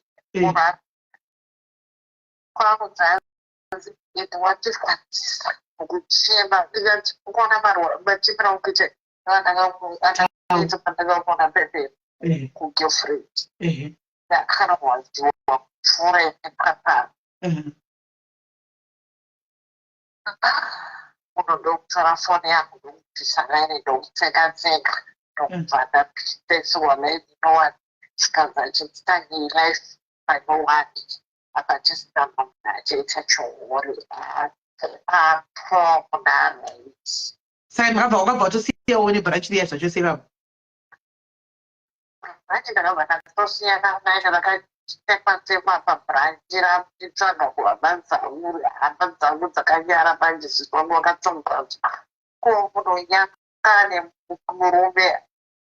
kwakudzanzi ende watirwadzisa mukuchema. Ndikati ukuona machemera ukuita andakaita pandakaona bebe kugirlfriend, ndakarwadziwa kupfuura nepapapa. Munhu ndokutora foni yangu ndokubvisa line ndokupfeka pfeka ndokubva ndapesiwa line inowani chikanzi achitanga life panowani apa chisina munhu achiita chihure apo kuna right. Saka makabva wakabva watosiyawo nebranch riya zvachose ipapo? Branch ndakabva ndatosiyana naye ndakatekwa tekwa pabranch rakutsvaga kuhama dzangu, hama dzangu dzakanyara manje sisi vangu vakatsvaga ko munonyanga nemurume,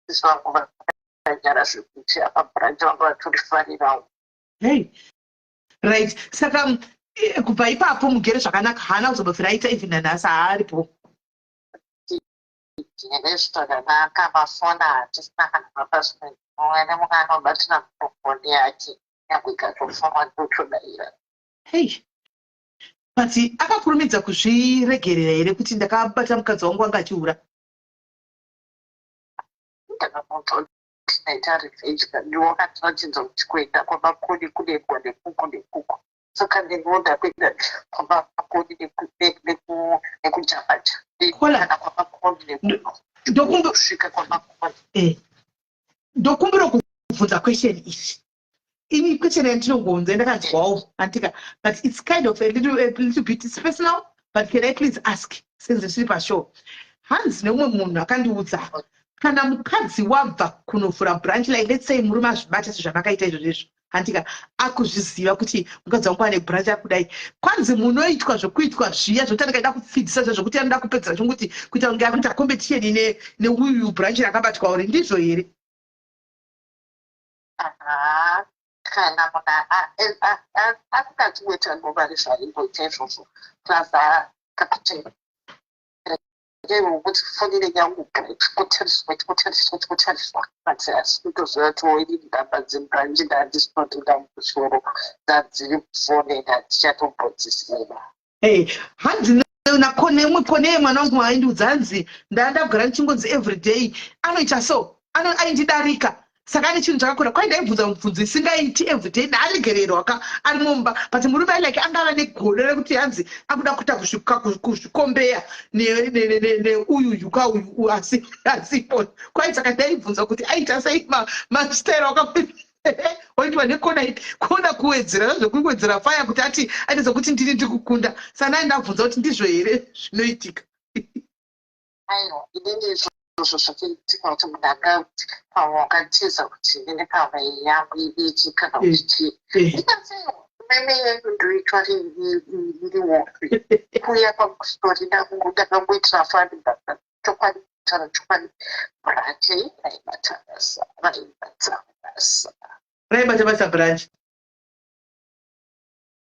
sisi vangu vakanyara zvekuti apa branch vanga vatorifarirawo. Hey, right, saka kubva ipapo mugere zvakanaka, haana kuzobvira aita, even nanhasi haaripo? Tigere zvakanaka, mafoni hatisina kana mapasword, mumwe nemumwe anobatira mufoni yake, nyangwe ikatofonwa ndotodaira. Hey, but akakurumidza kuzviregerera here kuti ndakabata mukadzi wangu anga achiura? Ndakamuudza kuti ndaita revenge, ndiwo wakandiratidza kuti kuenda kwaMakoni kunengwa nekuku nekuku, saka ndinoda kuenda kwaMakoni nekuJambaja. Kola. Kana kwaMakoni nekuku Ndokumba kusvika kwaMakoni. Ndokumbira kubvunza question iyi. Ini question yandinongonza ndakanzwawo andika, but it's kind of a little bit, it's personal, but can I please ask since tiri pashow? Hanzi neumwe munhu akandiudza, kana mukadzi wabva kunovhura branch line, let's say murume azvibata sezvamakaita izvozvo izvo, handika, akuzviziva kuti mukadzi wangu ane branch akudai, kwanzi munoitwa zvokuitwa zviya zvokuti anenge aida kupfidzisa zva zvokuti anoda kupedzera chonguti kuita kunge akuita competition neuyu branch rakabatwa uri, ndizvo here? Aha, kana munhu asingachiweta ngoma rezvaimboita izvozvo, plus kakuti kuti foni yangu ichikotariswa ichikotariswa ichikotariswa, but asi kutoziva kuti inini nhamba dzebranch ndandisinotoda musoro dzadziri kufoni handichatombodzisiva. Hey, hanzi nakone umwe kone mwana wangu aindiudza, hanzi ndandagara ndichingonzi everyday anoita so aindidarika, saka ane chinhu chakakura. Kwai ndaibvunza mubvunzo isingaiti, everyday ndaaregererwa ka ari mumba, but murume alike angava negodo rekuti hanzi akuda kuita kuzvikombeya neuyu yuka uyu asi asipo. Kwai saka ndaibvunza kuti aita sei mastyle waitwa nekona ipi, kuona kuwedzera zvekuwedzera faya kuti ati aite sekuti ndini ndiri kukunda. Saka ndai ndabvunza kuti ndizvo here zvinoitika? Aiwa, inini izvozvo zvakaitika kuti munhu anga pamwe wakatiza kuti inini pamwe yangu idiki kana kuti chii, ndikatsewa meme yenyu ndoitwa iri wofi kuuya pamustori, ndakangoitira fani, but chokwadi, kutaura chokwadi, branch raibata basa, raibata basa. Raibata basa branch,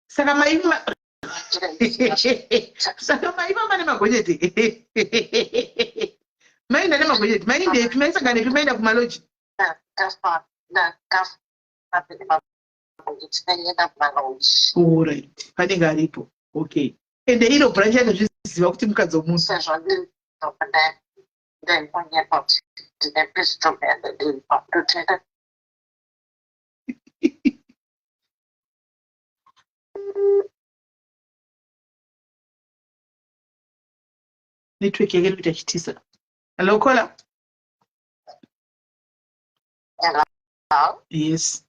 saka maima saka maifamba nemagonyeti, maenda nemagonyeti, maindepi, maisanganepi, maenda kumalodge? Ndakafamba nemagonyeti, ndaienda kumalodge. Alright, panenge aripo, okay. Ende iro branch yakazviziva kuti mukadzi womunhu? Sezvo ndaimonyepa kuti ndine pistol yandadiripa ndotenda. Network yake iri kuita chitisa. Hello, caller. Hello. Yes.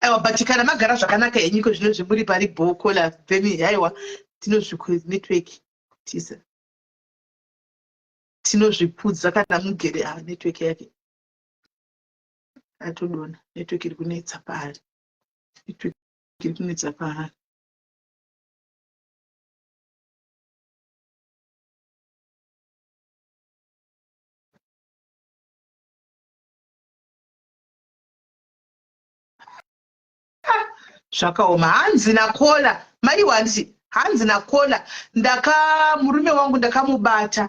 Aiwa, but kana magara zvakanaka henyiko zvino zvimuri pari bho, caller, then aiwa, tinozviku network tisa tinozvikudza kana mugere. Ah, network yake atodona, network iri kunetsa paari, network iri kunetsa paari. Zvakaoma. Hanzi nacaller, maiwa, handiti, hanzi nacaller, ndaka murume wangu ndakamubata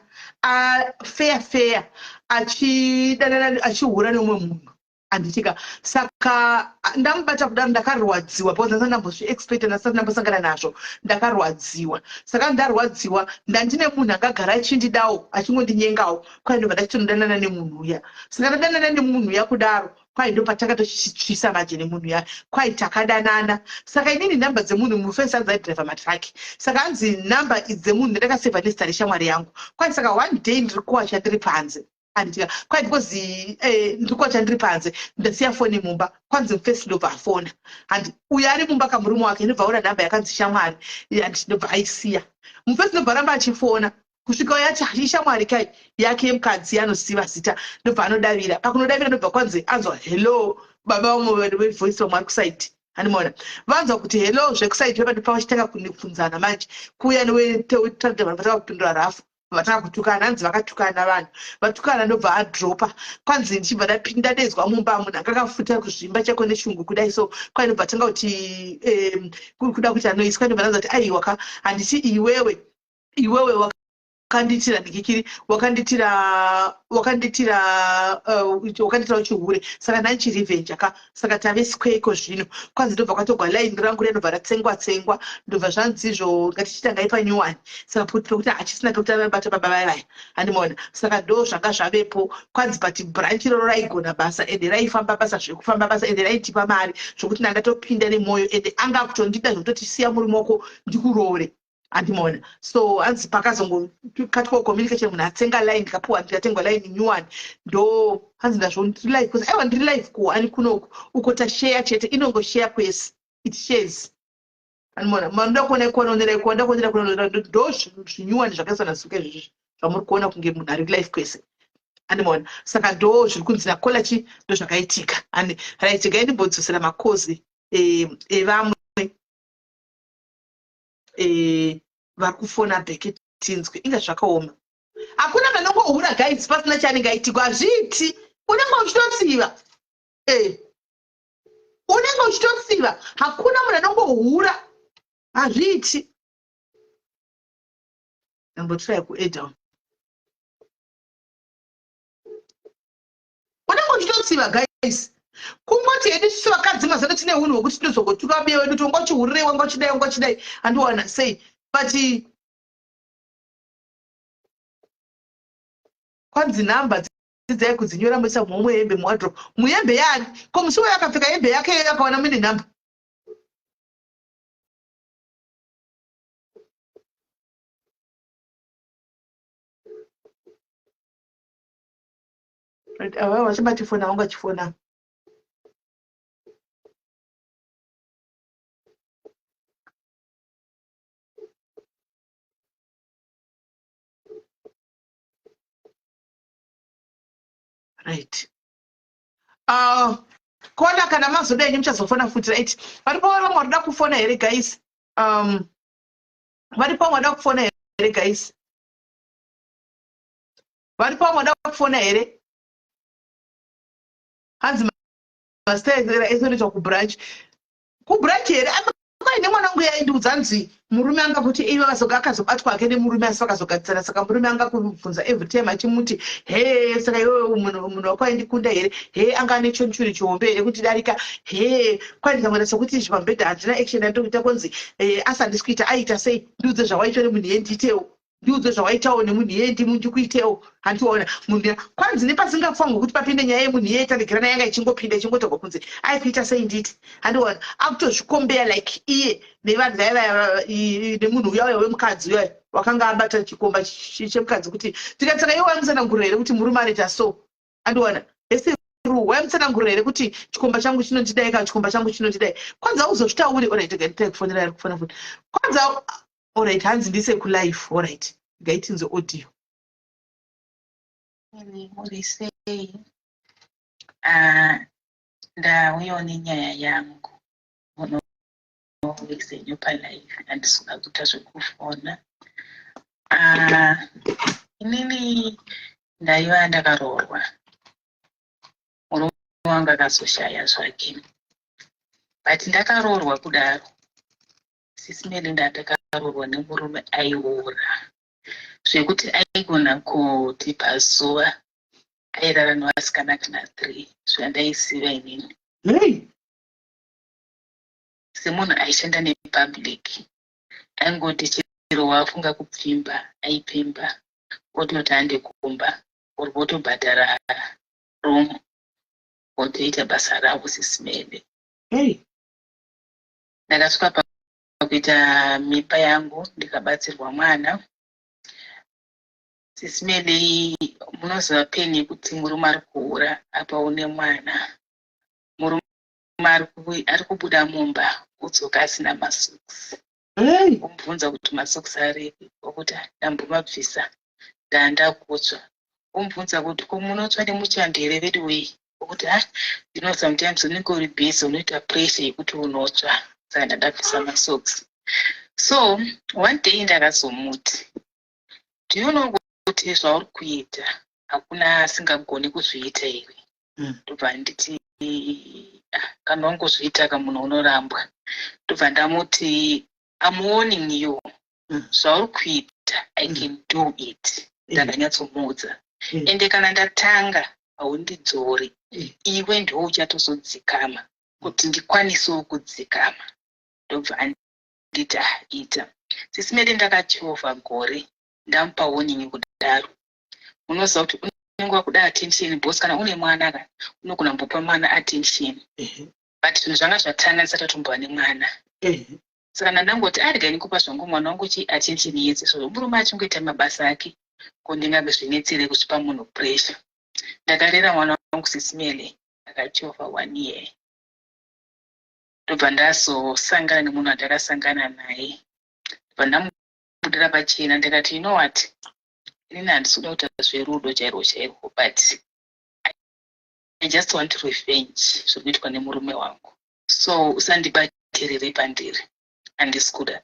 fair fair achidanana, achihura neumwe munhu, handitika? Saka ndamubata kudaro ndakarwadziwa because ndasati ndambozviexpecta, ndasati ndambosangana nazvo, ndakarwadziwa. Saka ndarwadziwa, ndandine munhu angagara achindidawo, achingondinyengawo, kwai ndobva ndachitonodanana nemunhu uya. Saka ndadanana nemunhu uya kudaro. Kwai ndopatakatochitsvisa manje nemunhu ya kwai takadanana. Saka inini number dzemunhu mufesi anzi aidriver matruck. Saka hanzi number idzi dzemunhu ndakaseva nezita reshamwari yangu. Kwai saka one day ndiri kuwacha ndiri panze. Anditika kwai because eh, ndiri kuwacha ndiri panze ndasiya foni mumba kwanzi mufesi ndobva afona. Handi uyo ari mumba kamurume wake ndobva aona number yakanzi shamwari handi ndobva aisiya. Mufesi ndobva aramba achifona kusvika yati ishamwari kai yake yemukadzi anoziva zita ndobva anodavira pakunodavira ndobva kwanzi anzwa hello baba vamwe vevoice vamwe vari kusaidi andimaona vanzwa kuti hello zvekusaidi pepati pavachitanga kubvunzana manje kuuya newetatadha vanhu vatanga kupindura rafu vatanga kutukana hanzi vakatukana vanhu vatukana ndobva adropa kwanzi ndichibva ndadedzwa mumba munhu anga akafuta kuzvimba chako neshungu kudai so kwai ndobva tanga kuti kuda kuti anoiswa ndobva ndanza kuti aiwa ka handiti iwewe iwewe wakanditira ndikikiri wakanditira wakanditira wakanditira uchihure saka ndanchirevenge ka saka tave square iko zvino kwanzi ndobva kwatogwa line rangu rinobva ratsengwa tsengwa ndobva zvanzizvo ngatichitangai panyuwani saka pekuti hachisina pekuti avabata baba vaya vaya handimaona saka ndo zvanga zvavepo kwanzi but branch iroro raigona basa ende raifamba basa zvekufamba basa ende raitipa mari zvokuti ndandatopinda nemwoyo ende anga akutondida zvekutoti siya murume wako ndikuroore andimona so hanzi pakazongokatwa communication munhu atsenga line ndikapuwa ndikatengwa line new one ndo hanzi ndazvo ndiri live because aiwa ndiri live ko ani kunoku uko tasheya chete inongosheya kwese it shares andimona manoda kuona ikuona onera ikuona kuonera kuona ndo zvinyuwani zvakaiswa nazuka izvozvi zvamuri kuona kunge munhu ari live kwese andimona saka ndo zviri kunzi nakola chi ndo zvakaitika and right gai ndimbodzosera makozi evamwe eh, vari kufona back tinzwe inga zvakaoma hakuna vanongohura guys pasina chaanenge aitikwa hazviiti unenge uchitotsiva eh. unenge uchitotsiva hakuna munhu anongohura hazviiti ndambotraya kueda unenge uchitotsiva guys kungoti hedu isusu vakadzi mazano tine unhu hwekuti tinozongotuka biya wedu kuti wanga uchihurirei wanga uchidai wanga uchidai handiwana sei but kwanzi nhamba dzidzai kudzinyora moisa muhomwe hembe muwadrop muhembe yaani ko musi uyo akapfeka hembe yake iyoyo akawana muine nhamba Ava vachibati fona vanga vachifona. Right. Kona kana mazoda henyu muchazofona futi right. Varipo vamwe varikuda kufona here guys? Varipo vamwe varikuda kufona here guys? Varipo vamwe vada kufona here? Hanzi mazita ese anoitwa kubranch. Kubranch here? Kwai nemwana wangu yaindiudza hanzi murume anga kuti ivo vazoga akazobatwa hake nemurume asi vakazogadzisana saka murume anga kubvunza every time achimuti he saka iwewe munhu wako aindikunda here he anga ane chonchuri chihombe here kundidarika he kwai ndikangoita sekuti izvi pamubhedha handina action yandiri kuita konzi eh, asi handisi kuita aiita sei ndiudze zvawaitwa nemunhu iye ndiitewo ndiudze zvawaitawo nemunhu iyeye ndimu ndikuitewo handiona munhu ya kwanzi nepasingafanirwe kuti papinde nyaya yemunhu iyeye taregerana yanga ichingopinda ichingotorwa kunze aikuita sei nditi handiona akutozvikombeya like iye nevanhu vaya vaya nemunhu uya uya wemukadzi uya wakanga abata chikomba chemukadzi kuti tikati saka iwe waimusanangurira here kuti murume anoita so andiona ese ru waimutsanangurira here kuti chikomba changu chinondidai kana chikomba changu chinondidai kwanzi auzozvitauri orit regai kufonera ari kufona futi kwanzi Alright, hanzi ndise kulife. Alright. Ngaitinzwe audio. Muri sei? Ah, ndauyawo nenyaya yangu muno senyu palife handisi kuda kuita zvekufona. Ah, inini ndaiva ndakaroorwa murume wangu akazoshaya zvake but ndakaroorwa kudaro Sisi Melinda ndakaroorwa nemurume aiura zvekuti aigona kuti pazuva airara nevasikana kana 3 zvandaiziva inini. Hey! Semunhu aishanda nepublic aingoti chero wafunga kupfimba aipfimba ototi hande kumba or votobhadhara room Votoita basa ravo, Sis Melly. Hey. Ndakasvika pakuita mimba yangu, ndikabatsirwa mwana, Sis Melly. Munoziva pain yekuti murume ari kuhura, apa une mwana. Murume ari kubuda mumba, udzoka asina masocks. Hey. Umubvunza kuti masocks aripi, okuti ndambomabvisa, ndandakutsva. Umubvunza kuti ko munotsva nemuchando here vedu wei? Okuti ha, sometimes unenge uri busy, unoita pressure yekuti unotsva, saka ndandabvisa masocks. So one day ndakazomuti, "Do you know kuti zvauri kuita hakuna asingagoni kuzviita here?" Ndobva nditi, "Ah, kana wangozviita ka, munhu unorambwa." Ndobva ndamuti, "I'm warning you, zvauri kuita I can do it." Ndakanyatsomuudza. Ende kana ndatanga haundidzori. Iwe ndiwo uchatozodzikama kuti ndikwanisewo kudzikama. Ndobva anditi, "Ah, ita." Sis Melly, ndakachovha gore ndamupa warning kudaro. Unoziva kuti unenge wakuda attention, boss. Kana une mwana ka, unogona kumbopa mwana attention, but zvinhu zvanga zvatanga ndisati atombova nemwana. Saka ndandangoti arega nikupa zvangu mwana wangu chi attention yese. So murume achingoita mabasa ake, ko ndingazvinetsere kuzvipa munhu pressure? Ndakarera mwana wangu, Sis Melly, akachovha one year. Ndobva ndazosangana nemunhu wandakasangana naye. Ndobva ndamubudira pachena, ndikati, "You know what, inini handisi kuda kuita zverudo chairwo chairwo, but I just want revenge zviri kuitwa nemurume wangu. So usandibatirire pandiri, handisi kuda."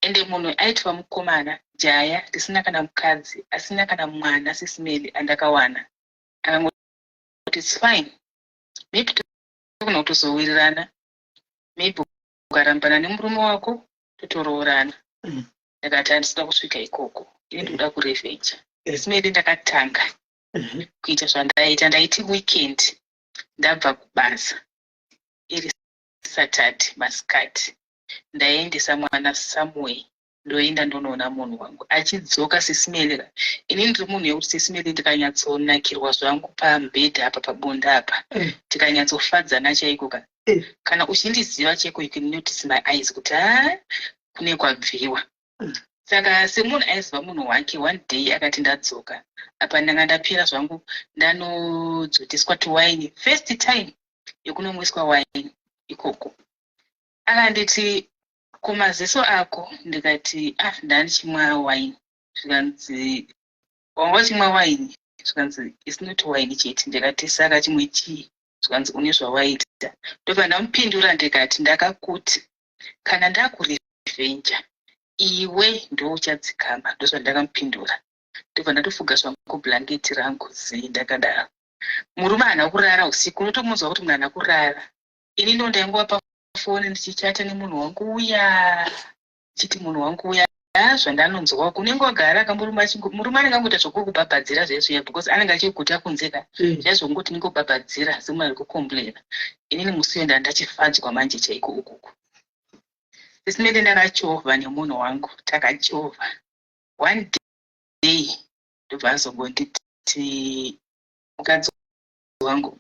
Ende munhu aitwa mukomana jaya risina kana mukadzi, asina kana mwana, Sis Melly, andakawana. Akangoti, "It's fine, maybe togona kutozowirirana, maybe ukarambana nemurume wako totoroorana." Ndakati, "Handisida kusvika ikoko, ini ndikuda kurevenja." Sis Melly, ndakatanga kuita zvandaita. Ndaiti weekend ndabva kubasa, iri Saturday masikati, ndaiendesa mwana somewhere, ndoenda ndonoona munhu wangu achidzoka. Sis Melly, ini ndiri munhu yekuti, Sis Melly, ndikanyatsonakirwa zvangu pamubhedha apa, pabonde apa, tikanyatsofadzana chaiko ka, kana uchindiziva chaiko, you can notice my eyes kuti ha, kune kwabviwa. Saka semunhu aiziva munhu wake, one day akati ndadzoka apa, ndanga ndapera zvangu, ndanodzotiswa tuwaini, first time yekunomwiswa waini ikoko. Akanditi, "Kumaziso ako?" Ndikati, "Ah, ndandichimwa waini." Zvikanzi, "Wanga uchimwa waini?" Zvikanzi, "It's not waini chete." Ndikati, "Saka chimwe chii?" Zvikanzi, "Une zvawaita." Ndobva ndamupindura ndikati, "Ndakakuti kana ndakurevenja iwe ndo uchadzikama." Ndozvandakamupindura. Ndobva ndatofuga zvangu bhurangeti rangu zii ndakadaro. Murume haana kurara usiku, unotomunzwa kuti munhu haana kurara. Ini ndo ndaingova pafoni ndichichata nemunhu wangu uya, ndichiti munhu wangu uya zvandanonzwa kunenge wagara kamurume. Murume anenge angoita zvokukubhabhadzira zvezviya because anenge achiguta kunze ka. Zvaizvongoti ningobhabhadzira semunhu ari kucomplaina. Inini musi uyo ndandachifadzwa manje chaiko ukuku. Sis Melly, ndakachovha nemunhu wangu, takachovha. One day ndobva azongonditi, "Mukadzi wangu,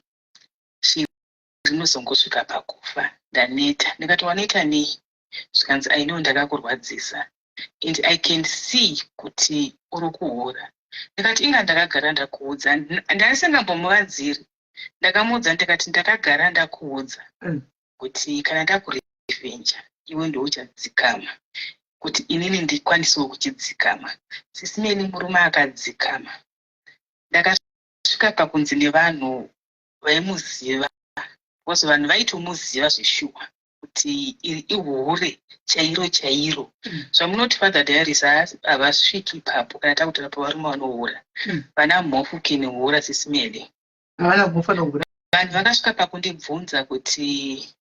rinozongosvika pakufa, ndaneta." Ndikati, "Waneta nei?" Zvikanzi, "I know ndakakurwadzisa and I can see kuti uri kuhura." Ndikati, "Inga ndakagara ndakuudza." Ndaisingambomuvanziri. Ndakamuudza ndikati, "Ndakagara ndakuudza kuti kana ndakurevenja iwe ndouchadzikama kuti inini ndikwanisewo kuchidzikama." Sis Melly, murume akadzikama. Ndakasvika pakunzi nevanhu vaimuziva, because vanhu vaitomuziva zveshuwa kuti iri ihure chairo chairo. Zvamunoti Father Diaries havasviki ipapo kana takutaura pavarume vanohura. Vana mhofu kenihura, Sis Melly. Havana mhofu anohura. Vanhu vakasvika pakundibvunza kuti,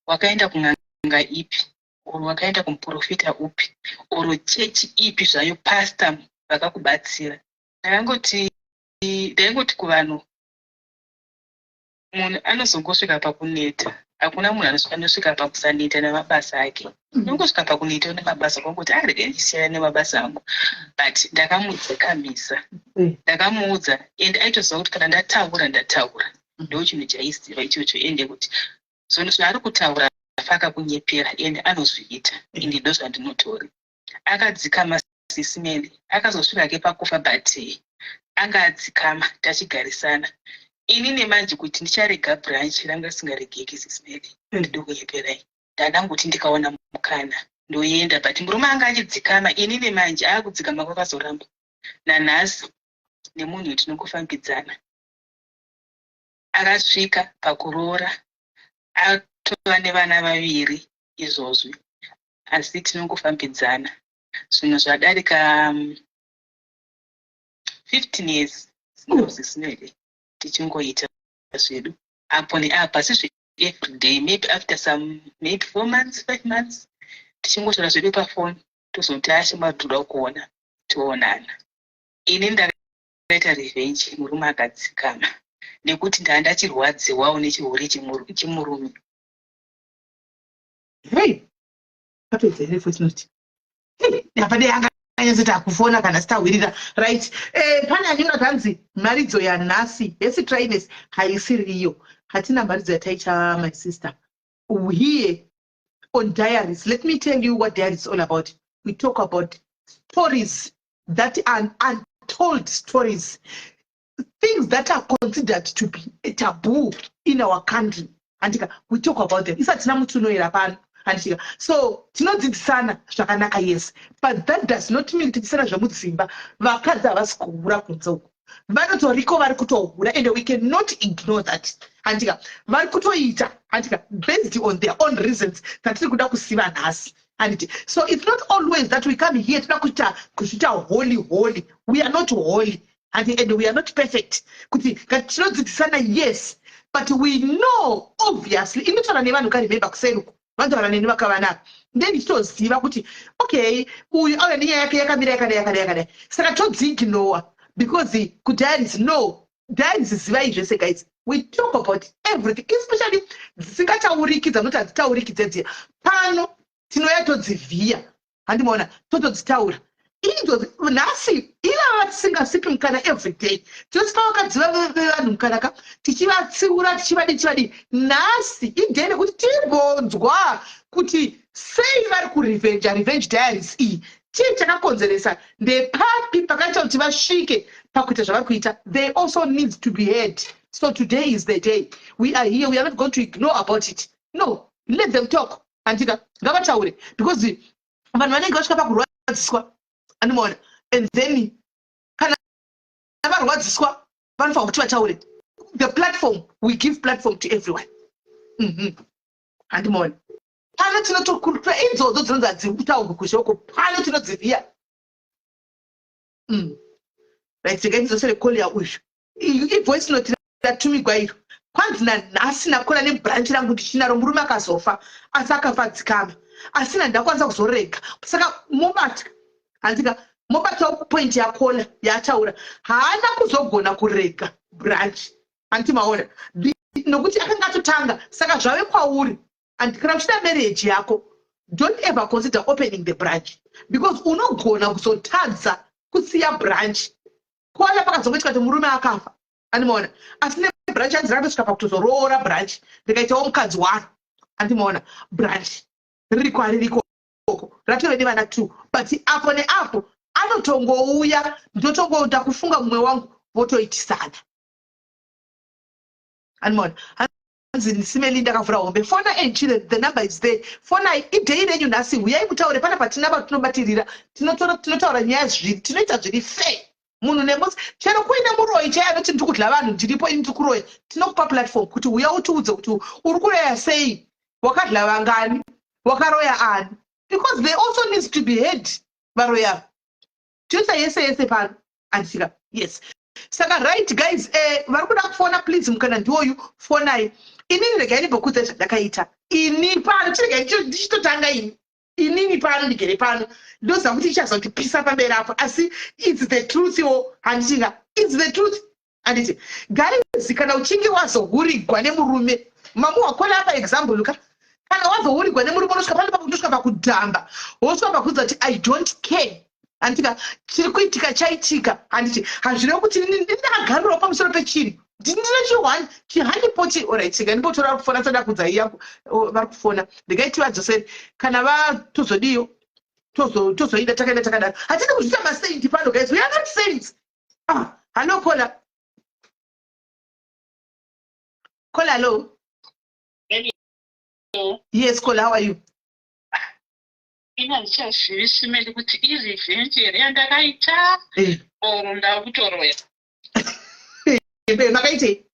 "Wakaenda kun'anga ipi, or wakaenda kumuprofita upi, or chechi ipi zvayo, pastor vakakubatsira?" Ndakangoti, ndaingoti kuvanhu, munhu anozongosvika pakuneta. Hakuna munhu anosvika pakusaneta nemabasa ake. Unongosvika pakuneta nemabasa kwangoti, "Arege ndisiyana nemabasa angu." But ndakamudzikamisa. Ndakamuudza and aitoziva kuti kana ndataura, ndataura. Ndo chinhu chaiziva ichocho, ende kuti zvinhu zvaari kutaura fakakunyepera, ende anozviita. Ende ndo zvandinotori. Akadzikama Sis Melly, akazosvika ke pakufa, but anga adzikama, tachigarisana. Ini nemanje kuti ndicharega branch ranga risingaregeki, Sis Melly. Ndinokunyeperai, ndandanguti ndikaona mukana ndoenda, but murume anga achidzikama. Ini nemanje aakudzikama kwakazoramba. Nanhasi nemunhu wetinongofambidzana akasvika pakuroora, atova nevana vaviri izvozvi, asi tinongofambidzana. Zvinhu zvadarika 15 years Sis Melly, tichingoita zvedu apo neapo, asi zveeveryday, maybe after some, maybe 4 months, 5 months, tichingotaura zvedu pafoni, tozoti ashema, toda kuona, toonana. Ini ndakaita revenge, murume akadzikama, nekuti ndaa ndachirwadziwawo nechihure chemurume. Hei, apedza here voice note? Apa dei anga anyatsoti akufona kana sitahwirira. Right, pane anyora kanzi mharidzo yanhasi yesi trines haisiriyo. Hatina mharidzo yataicha, my sister. Here on Diaries, let me tell you what Diaries is all about. We talk about stories that are untold stories, things that are considered to be a taboo in our country, handika? We talk about them. Isatina mutunoera pano, handika? So tinodzidzisana zvakanaka, yes, but that does not mean tidzisana zvemudzimba. Vakadzi havasi kuhura kunze uko, vanotoriko, vari kutohura, and we cannot ignore that, handika? Vari kutoita, handika, based on their own reasons dzatiri kuda kusiva nhasi, handiti? So it's not always that we come here toda kuita kuzviita holy holy. We are not holy and we are not perfect. Kuti tinodzidzisana, yes, but we know obviously inotaura nevanhu. Karemember kuseruku vanotaura neni vakavanaka, then ndichitoziva kuti okay, uyu auya nenyaya yake yakamira yakadai, yakadai, yakadai, saka todziignore because kuDiaries, no. Diaries, zivai zvese guys, we talk about everything, especially dzisingatauriki, dzanoti hadzitauriki dzedziya. Pano tinoya todzivhiya, handimaona, totodzitaura idzo. Nhasi ivava tisingasipi mukana everyday, tinosipa vakadzi vevanhu mukana ka, tichivatsiura, tichivadii, tichivadii. Nhasi iday rekuti timbonzwa kuti sei vari kurevenja, revenge diaries iyi. Chii chakakonzeresa? Ndepapi pakaita kuti vasvike pakuita zvavari kuita? They also need to be heard. So today is the day we are here. We are not going to ignore about it. No, let them talk, handika? Ngavataure, because vanhu vanenge vasvika pakurwadziswa, andimaona? And then kana varwadziswa vanofanira kuti vataure. The platform, we give platform to everyone. Handimaona? Pano tinotokurukura idzodzo dzinonzi hadzikutaurwi kushoko, pano tinodzivhiya. Right, regai ndidzosere call uyu. Ivoice note ratumigwa iro. Kwanzi nanhasi nakona nebranch rangu ndichinaro, murume akazofa, asi akafa dzikama, asina ndakwanisa kuzorega. Saka mobata, handika? Mobatawo point yacaller yaataura. Haana kuzogona kurega branch, handiti maona? Nokuti akanga atotanga. Saka zvave kwauri, and kana uchida marriage yako, don't ever consider opening the branch, because unogona kuzotadza kusiya branch. Kuona pakazongoitika kuti murume akafa, andimaona, asi nebranch anzi rakatosvika pakutozoroora branch, ndikaitawo mukadzi waro, andimaona? Branch ririko, haririko ratove nevana two, but apo neapo anotongouya, ndotongoda kufunga mumwe wangu, votoitisana, andimaona? Hanzi Sis Melly, ndakavhura hombe. Fona and chile, the number is there. Fonai, iday renyu nhasi, huyai mutaure pana patina patinobatirira. Tinotaura nyaya zviri, tinoita zviri fair. Munhu nemusi, chero kuine muroyi chai anoti ndiri kudya vanhu, ndiripo ini, ndiri kuroya, tinokupa platform kuti uya utiudze kuti uri kuroya sei, wakadya vangani, wakaroya ani, because they also needs to be heard, varoyi ava. Tinoita yese yese pano, andisika? Yes. Saka right guys, vari kuda kufona, please, mukana ndiwoyu, fonai. Inini regai ndimbokudzai zvandakaita ini pano. Chiregai ndichitotanga ini, inini pano ndigere pano, ndoziva kuti ichazondipisa pamberi apo, asi it's the truth wo, handitinga? It's the truth, handiti? Guys, kana uchinge wazohurigwa nemurume, mamu wakona apa example ka, kana wazohurigwa nemurume, unosvika pano pakutosvika pakudhamba, wosvika pakuudza kuti I don't care, handitika? Chiri kuitika chaitika, handiti? Hazvirevi kuti ndakagarirawo pamusoro pechinhu. Ndine chihwani chihanipoti. Alright, rega ndimbotora kufona sada kudza iya vari kufona. Regai tivadzosere kana vatozodiyo tozoida takaenda takadaro. Hatidi kuzviita masaint pano, guys. We are not saints. Ah, hello caller. Caller, hello. Hello. Yes, caller, how are you? Ini handichazivi, Simeli, kuti irevenge here yandakaita or ndakutoroya. Makaitei?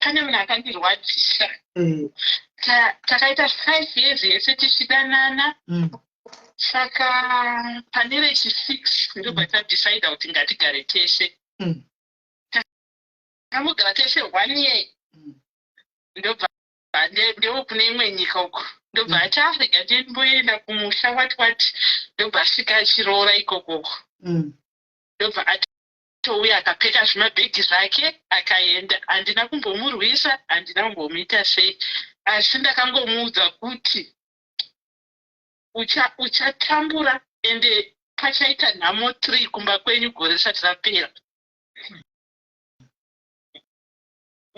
Pane munhu akandirwadzisa. Takaita 5 years yese tichidanana. Saka pane rechi6 ndobva tadecida kuti ngatigare tese. Takambogara tese one year. Ndobva ndewekune imwe nyika uko, ndobva ati, "Ah, rega ndimboenda kumusha," wati wati, ndobva asvika achiroora ikokoko. Ndobva atouya akapfeka zvimabhegi zvake akaenda. Handina kumbomurwisa, handina kumbomuita sei, asi ndakangomuudza kuti uchatambura ende pachaita nhamo 3 kumba kwenyu gore risati rapera.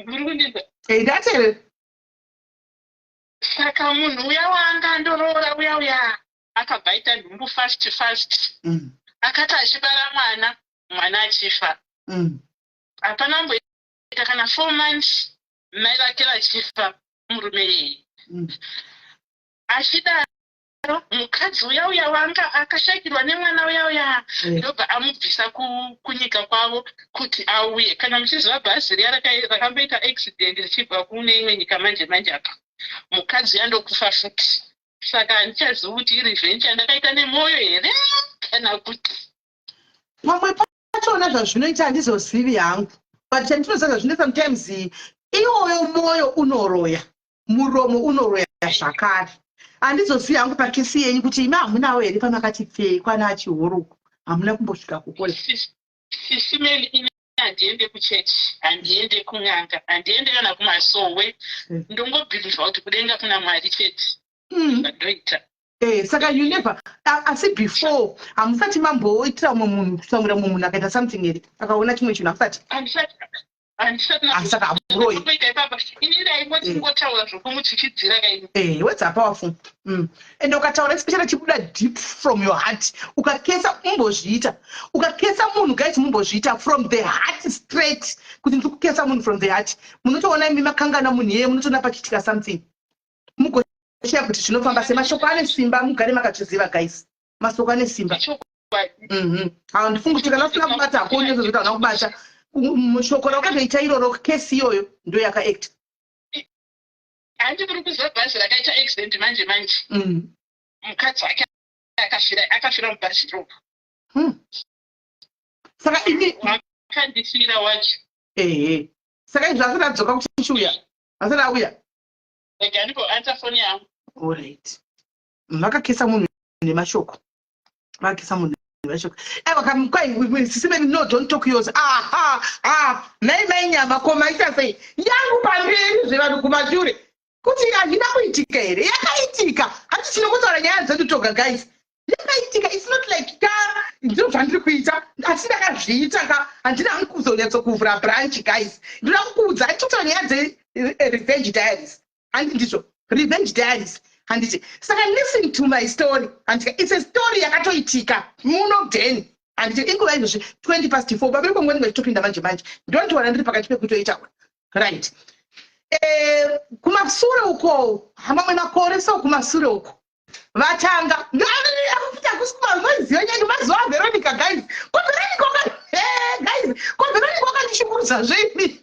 Muri kundinzwa? Eh, ndateerera. Saka munhu uya waanga andoroora uya uya akabva aita nhumbu fast fast. Akati achibara mwana, mwana achifa. Hapana amboita kana 4 months mai vake vachifa, murume iyeye. Achidaro mukadzi uya uya wanga akashayikirwa nemwana uya uya ndobva amubvisa kunyika kwavo kuti auye. Kana muchiziva bhazi riya rakamboita accident richibva kune imwe nyika manje manje apa, mukadzi uya ndokufa futi. Saka handichazivi kuti irevenge yandakaita nemwoyo here kana kuti Pamwe pachona zvazvinoita handizozivi hangu, but chandinoziva, zvazvinoita sometimes, iwoyo mwoyo unoroya, muromo unoroya zvakare. Handizozivi hangu pacase yenyu kuti imi hamunawo here pamakati pfee kwana achihuruku, hamuna kumbosvika kukole. Sisimeli, ini handiende kuchechi, handiende kun'anga, handiende kana kumasowe. Ndongobhilivha kuti kudenga kuna Mwari chete. Zvandoita. Saka you never asi before hamusati mamboitira umwe munhu, kutsamwira mumwe munhu akaita something here, akaona chimwe chinhu, hamusati? Handisati, handisati. Ah, saka hamuroyi. Kuita ipapa ini ndaingoti ngotaura zvokumutyityidzira kaini. Words are powerful. And ukataura, especially chibuda deep from your heart, ukakesa, mumbozviita, ukakesa munhu, guys, mumbozviita from the heart straight, kuti ndiri kukesa munhu from the heart, munotoona imi makangana munhu iyeye, munotoona pachiitika something, mugoshiya kuti zvinofamba semashoko ane simba. Mugare makazviziva, guys, masoko ane simba. Ichokwadi. Handifungi kuti kana usina kubata hakoni zvokuti hauna kubata. Shoko rakatoita iroro, kesi iyoyo ndo yakaacta. Handi muri kuziva bhazi rakaita accident manje manje? Mukadzi wake akafira mubhazi iroro. Saka imi Wakandifira wacho. Ehe, saka izvi asati adzoka kuti chiuya, asati auya. Rega ndimboansa foni yangu. Alright, vakakesa munhu nemashoko, vakakesa munhu nemashoko. Aiwa, kwai sisimeni, no, don't talk yours. Aha, ah, nai mai nyama, ko maita sei yangu pamberi zvevanhu kumashure kuti hazvina kuitika here? Yakaitika. Hati tinongotaura nyaya dzedu toga, guys. Yakaitika. It's not like ka ndiro zvandiri kuita, asi ndakazviita ka. Handina hangu kuzonyatsokuvhura branch, guys. Ndoda kukuudza, hatitotaura nyaya dzerevenge diaries, handi ndizvo? Revenge diaries, handiti? Saka listen to my story, handika? It's a story yakatoitika muno den, handiti? Inguva izvozvi 4:20. Baba vekongo ndinge chitopinda manje manje, ndondiwana ndiri pakati pekutoitaura, right? Kumasure uko, mamwe makore so kumasure uko, vatanga akuti akusiziva nyaya mazuva aVeronica, guys. Ko Veronica waka, guys, ko Veronica wakandishungurudza zveimi,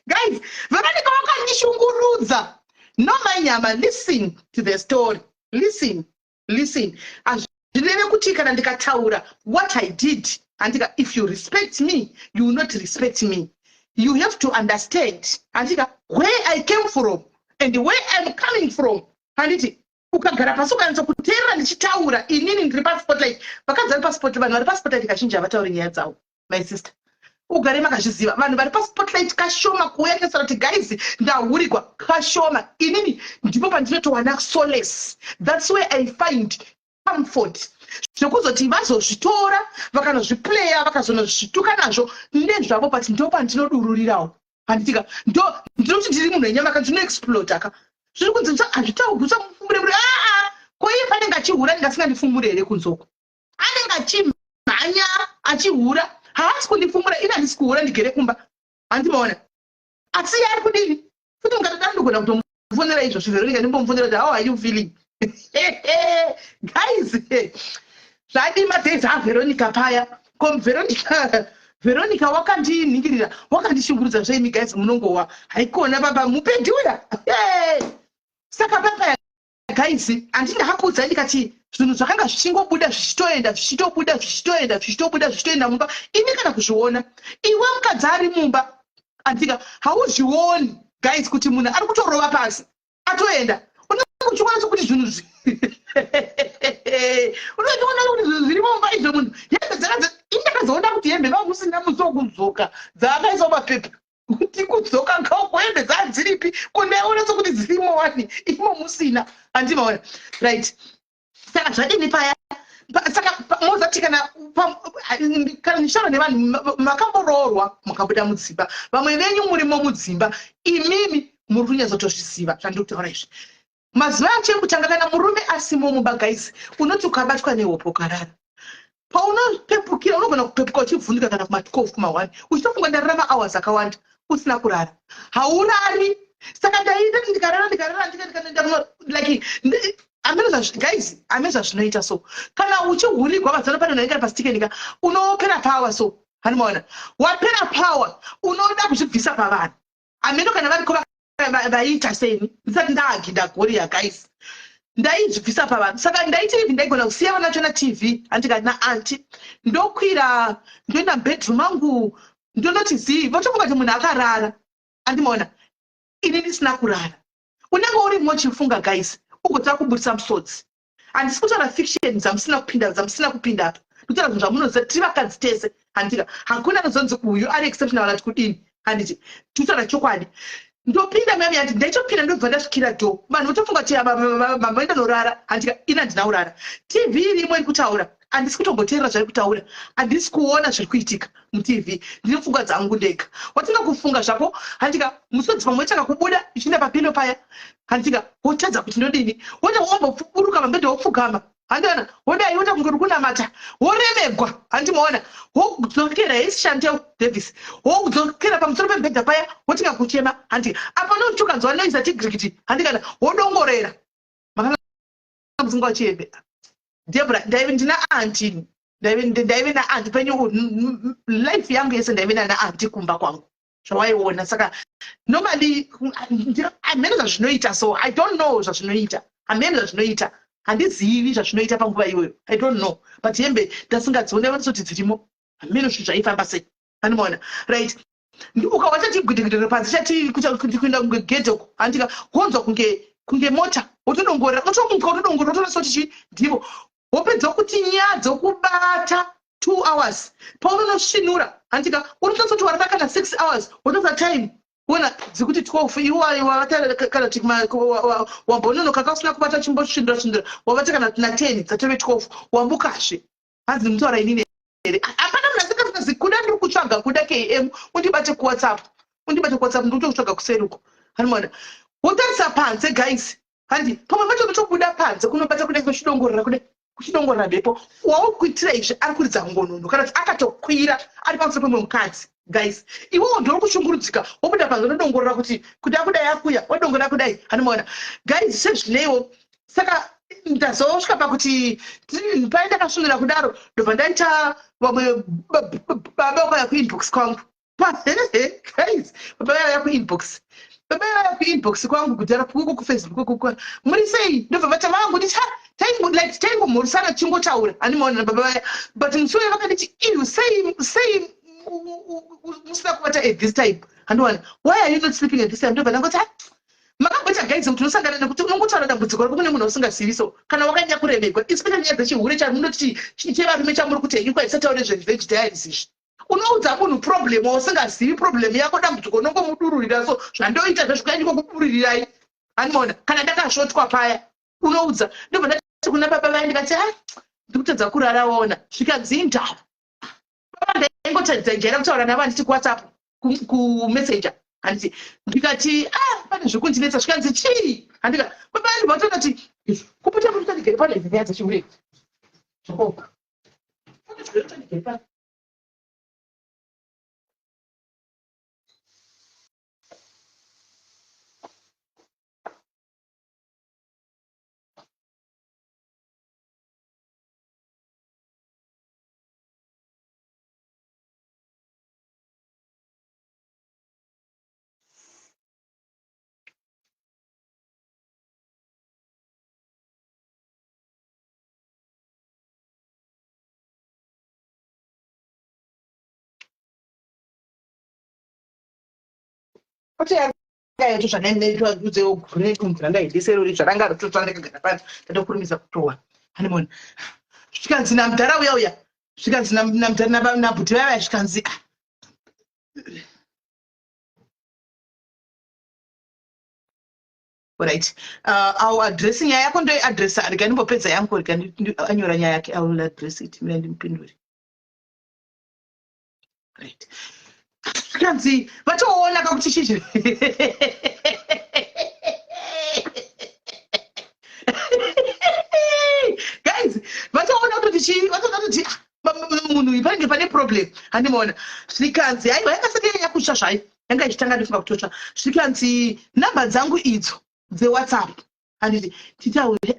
guys. Veronica wakandishungurudza. No, manyama, listen to the story. Listen, listen. Hazvireve kuti kana ndikataura what I did, handika, if you respect me, you will not respect me. You have to understand, handika, where I came from and where I'm coming from, handiti? Ukagara pasi ukanyatsa kuteerera ndichitaura, inini ndiri paspotlight, vakadzi vari paspotlight, vanhu vari paspotlight kazhinji havatauri nyaya dzavo. My sister, ugare makazviziva, vanhu vari paspotlight kashoma kuuya kesara kuti, "Guys, ndahurigwa," kashoma. Inini ndipo pandinotowana solace. That's where I find comfort. Zvekuzoti vazozvitora, vakanozviplaya, vakazonozvituka nazvo, ndezvavo, but ndo pandinodururirawo, handitika? Ndo ndinoti ndiri munhu wenyama ka, ndinoexplota ka. Zviri kunzi hazvitaurwi, usamufumure muri. Aa, ko iye panenge achihura, ndinge asingandifumure here kunzoko? Anenge achimhanya achihura, haasi kundifumura. Ini handisi kuhura, ndigere kumba, handimaona? Asi iye ari kudini futi? Mukatodaro, ndogona kutomufonera izvozvo. Veronica, ndimbomufonera kuti, "How are you feeling?" Guys, zvadii madays aVeronica paya? Ko Veronica, Veronica wakandinhingirira, wakandishungurudza zveimi guys, munongowa haikona baba mupedhi uya. Saka papaya guys, handi ndakakuudzai ndikati zvinhu zvakanga zvichingobuda, zvichitoenda, zvichitobuda, zvichitoenda, zvichitobuda, zvichitoenda mumba, ini kana kuzviona. Iwe mukadzi ari mumba, andika, hauzvioni guys, kuti munhu ari kutorova pasi atoenda. Unenge uchiona sokuti zvinhu, unochiona kuti zvinhu zviri mumba izvo. Munhu hembe dzakadza, ini ndakazoona kuti hembe vamusina musi wokudzoka, dzaakaisa mapepa kuti kudzoka ngauko, hembe dzadziripi? Kundaiona sokuti dzirimo wani, imo musina, handimaona? Right, saka zvadini paya? Saka mozati kana ndichitaura nevanhu makamboroorwa, mukabuda mudzimba, vamwe venyu murimo mudzimba, imimi muri kunyatsotozviziva zvandiri kutaura izvi. Mazuva acho ekutanga, kana murume asimo mumba guys, unoti ukabatwa nehope ukarara, paunopepukira unogona kupepuka uchivhundika kana kuma12, kuma1, uchitofunga ndarara mahours akawanda usina kurara. Haurari. Saka ndaita kuti ndikarara, ndikarara, ndikanoenda, like hameno guys, hameno zvazvinoita. So kana uchihurigwa mazano pano naingari pasitikenika, unopera power. So hanimaona wapera power, unoda kuzvibvisa pavanhu. Hameno kana variko vaiita seni ndisati ndaagida goria guys, ndaizvibvisa pavanhu. Saka ndaiti even ndaigona kusiya vana vachona TV, handika, naaunty, ndokwira ndoenda mubedroom angu, ndonoti zii, votofunga kuti munhu akarara, andimaona? Ini ndisina kurara. Unenge urimo uchifunga guys, ugotanga kubudisa musodzi. Handisi kutaura fiction dzamusina kupinda, dzamusina kupinda apa. Ndikutaura zvinhu zvamunoziva. Tiri vakadzi tese, handika? Hakuna anozonzi uyu ari exceptional ati kudini, handiti? Tikutaura chokwadi. Ndopinda mami, handi, ndaitopinda, ndobva ndasvikira do, vanhu votofunga kuti mama ndonorara, handika? Ini handina kurara. TV irimo, iri kutaura, handisi kutomboteerera zvari kutaura, handisi kuona zviri kuitika muTV, ndine pfungwa dzangu ndega. Watanga kufunga zvako, handika? Musodzi pamwe wetanga kubuda ichienda papillow paya, handika? Wotadza kuti ndodini. Wota womboburuka pambedha, wopfugama, handiona? Wodai, wota kunge uri kunamata, woremegwa, handimaona? Wodzokera, hesi Chantel Davis, wodzokera pamusoro pembedha paya, wotinga kuchema, handika? Apa notukanzwa noise tigirikiti, handikana? Wodongorera makanga musinga uchiyembe. Debra, ndaive ndina aunty, ndaive naaunty penyu life yangu yese, ndaive nana aunty kumba kwangu zvawaiona. Saka normally hamene zvazvinoita, so I don't know zvazvinoita, hamene zvazvinoita, handizivi zvazvinoita panguva iyoyo, I don't know. But hembe ndasingadziona, vanosoti dzirimo, hamene zvinhu zvaifamba sei, anomaona? Right, ukawa chati gwidegwidere panze, chati kuenda kunge gedhe uko, handika? Wonzwa kunge mota, wotodongorera, wotomuka, wotodongorera, wotoona kuti chi ndivo. Wopedza kuti nyaya dzokubata 2 hours, paunonosvinura, handika, unototsoti warara kana 6 hours, wotosa time, ona dzikuti 12, iwe wavata kana kuti wambononoka kausina kubata, chimbosvindura svindura, wavata kana na10, dzatove 12, wamukazve. Hanzi mutaura inini here? Hapana munhu asingafungazi kuda. Ndiri kutsvaga kuda KM, undibate kuWhatsApp, undibate kuWhatsApp, ndiri kutokutsvaga kuseri uko, handimaona? Wotarisa panze guys, handi? Pamwe pacho unotobuda panze kunobata kudai, kuchidongorera kudai, kuchidongorera mhepo. Waukuitira izvi ari kuridza ngonono, kana kuti akatokwira ari pamusoro pemwe mukadzi guys. Iwewo ndori kushungurudzika, wobuda panze, unodongorera kuti kuda kudai, akuya, wodongorera kudai, handimaona guys? Sezvineiwo, saka ndazosvika pakuti pai ndakasvinura kudaro, ndobva ndaita vamwe baba vakauya kuinbox kwangu guys, baba vaiuya kuinbox, baba vaiuya kuinbox kwangu kudhara kuko kuFacebook kuko, "Muri sei?" Ndobva vata vangu nditi like taingomhorisana, tichingotaura, handimaona nababa vaya. But musi uyo vakanditi, "Iyu, sei, sei musina kubata at this time? Handiwana, why are you not sleeping at this time?" Ndobva ndangoti, makamboita guys kuti unosangana nekuti unongotaura dambudziko rako kune munhu usingazivi? So kana wakanyanya kuremegwa, especially nyaya dzechihure chamunoti chevarume chamuri kuti henyu kwaisataure zverevenge diaries izvi, unoudza munhu problem wausingazivi, problem yako, dambudziko, unongomudururira. So zvandoita zvezvikuya kuburirirai, handimaona? Kana ndakasvotwa paya, unoudza. Ndobva ndati kuna baba vaya, ndikati, "Ha." Ndikutadza kurara waona. Zvikanzi indava. Baba ndaingotajaira kutaura navo handiti kuWhatsApp, kuMessenger handiti. Ndikati ah, pane zvekundinetsa. Zvikanzi chii? Handika baba ndibva toona kuti kupota kupota ndigere pano idzi nyaya dzechihure zvakaoma. Ndigere pano. Kuti yanga yacho zvandaidesero zvaranga rototsva ndakagara pano ndatokurumidza kutowa hanimona. Zvikanzi namudhara uya uya, zvikanzi namudhara nabhuti vaya vaya, zvikanzi ah, right, I'll address nyaya yako, ndoiaddressa. Rega ndimbopedza yangu, rega anyora nyaya yake. I will address it. Mina ndimupindure. Right, zvikanzi vatoona kakuti chizvi. Guys, vatoona kutoti chii, vatoona kuti ah, munhu uyu panenge pane problem, handimaona. Zvikanzi aiwa, yangasati yanyanya kutsva zvayo, yanga ichitanga ndifunga kutotsva. Zvikanzi namba dzangu idzo dzeWhatsApp, handiti, titaure.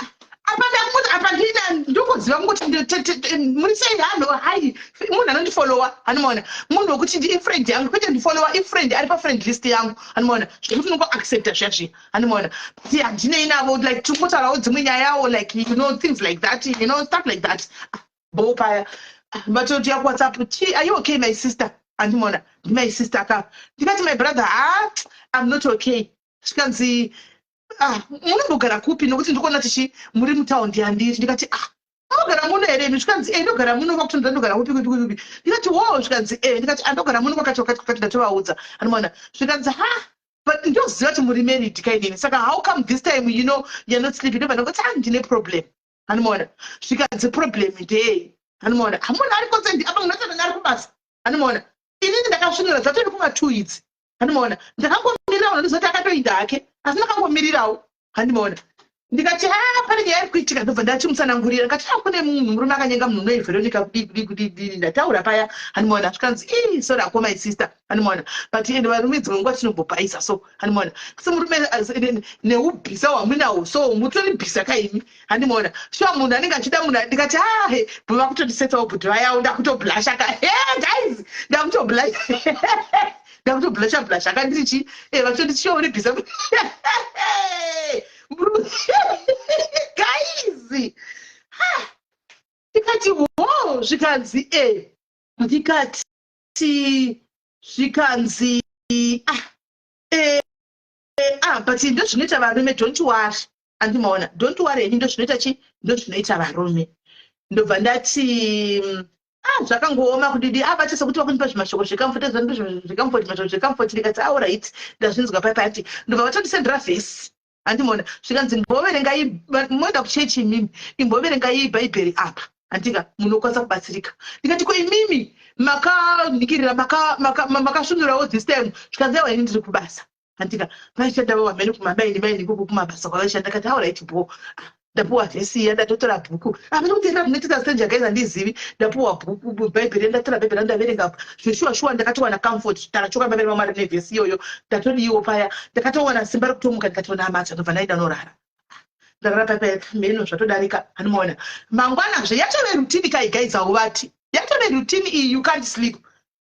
Apa ndakungozi apa ndina ndongoziva kungoti muri sei, hano hai munhu anondifolowa, handimaona, munhu wekuti ndi ifriend yangu, kwete ndifolowa, ifriend ari pafriend list yangu, handimaona, zvekuti unongoaccepta zviya zviya, handimaona, but handinei navo, like tingotaurawo dzimwe nyayawo, like you know, things like that, you know, stuff like that. Bo paya vatoti yakuWhatsApp chi, "Are you okay, my sister?" Handimaona, ndimy sister aka. Ndikati, "My brother, ha, I'm not okay." Zvikanzi, "Ah, munombogara kupi? Nokuti ndikuona tichi muri mutaundi handiri." Ndikati, "Ah, munogara muno here imi?" Zvikanzi, "E, ndogara muno." Vakutonza, "Ndogara kupi, kupi, kupi?" Ndikati, "Wo." Zvikanzi, "E." Ndikati, "Andogara muno kwakati, kwakati, kwakati." Ndatovaudza, handimaona. Zvikanzi, "Ha, but ndoziva kuti muri married kainini, saka how come this time you're not sleeping?" Ndobva ndangoti, "Ah, ndine problem," handimaona. Zvikanzi, "Problem ndei?" Handimaona, hamuna ari konsendi apa, munhu acho ari kubasa, handimaona. Inini ndakasvinura, dzatori kuma2 idzi, handimaona. Ndakangomirirawo, ndizoti akatoinda hake, asi ndakangomirirawo, handimaona. Ndikati, "Ha, pane nyaya iri kuitika." Ndobva ndachimutsanangurira, ndikati, "Ha, kune munhu murume akanyenga munhu unoi Veronica, kudii, kudii, kudii, kudii." Ndataura paya, handimaona. Zvikanzi, "Ii, sorry ako, my sister," handimaona, "but ende varume dzimwe nguva tinombobhaisa so, handimaona, asi murume neubhisa hwamunawo so, mutoribhisa kaimi, handimaona, sure munhu anenge achida munhu." Ndikati, "Hahe, bva vakutondisetsawo bhuti vayawo." Ndakutoblusha ka. He guys, ndakutoblusha, ndakutoblusha blusha kandiri chi vachoti, "Sure uribhisa, guys." Ndikati, "Ho." Zvikanzi, "E." Ndikati, zvikanzi, "Ah, ah, but ndo zvinoita varume, don't worry." Andimaona, "Don't worry henyu, ndo zvinoita chi, ndo zvinoita varume." Ndobva ndati, "Ah, zvakangooma kudidi." Ah, vacha sekuti vakundipa zvimashoko zvecomfort, zvecomfort, mashoko zvecomfort. Ndikati, "Alright, ndazvinzwa." Paipati ndobva vatondisendera vhesi, handimaona. Zvikanzi, "Imboverengai, moenda kuchechi imimi, imboverengai Bhaibheri apa, handika munokwanisa kubatsirika." Ndikati, "Ko imimi makanikirira, makasvinurawo this time?" Zvikanzi, "Aiwa, ini ndiri kubasa, handika." Vaishanda vamene kumamaini maini ikoko, kumabasa kwavaishanda. Kati, "Alright, bo." Ndapuwa vhesi iya, ndatotora bhuku. Hamene kuteerera zvinoitika stranger, guys, handizivi. Ndapuwa bhuku, Bhaibheri, ndatora Bhaibheri, ndaverenga zveshuwa shuwa, ndakatowana comfort. Tarachoka mavere mamwari nevhesi iyoyo. Ndatodiwo paya, ndakatowana simba rekutomuka, ndikatonamata, ndobva ndaenda norara. Ndarara paya, mheno zvatodarika, handimaona. Mangwanazve yatove routine kai, guys, hauvati yatove routine iyi, you can't sleep,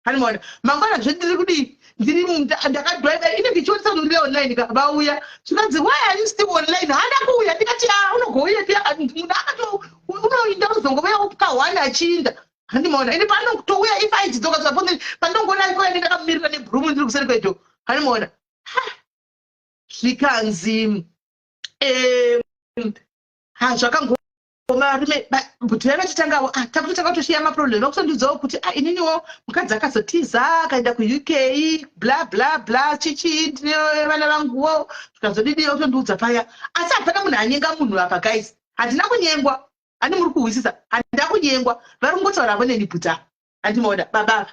handimaona. Mangwanazve ndiri kudii? Ndiri ndakadriva, inenge ichionesa kuti ndiri online ka. Vauya, zvikanzi, "Why are you still online?" Haana kuuya. Ndikati, "A, unogouya munhu akato unoinda, unozongouya kahwani achiinda," handimaona. Ende panotouya if aitidzoka zvapo, pandongoona ikoya, ndakamumirira nebhurumu, ndiri kuseri kwedo, handimaona. Zvikanzi, "Ha, zvakangoma varume." But vaivachitangawo, ah, takutotanga kutoshiya maproblem, vakutondiudzawo kuti, "Ah, ininiwo mukadzi akazotiza akaenda kuUK, bla bla bla, chichi, ndine vana vanguwo." Zvikazodidi, vakutondiudza paya, asi hapana munhu anyenga munhu apa, guys, handina kunyengwa. Handi muri kuhwisisa? Handida kunyengwa. Vari kungotaura vo neni bhuta. Handimaona baba ava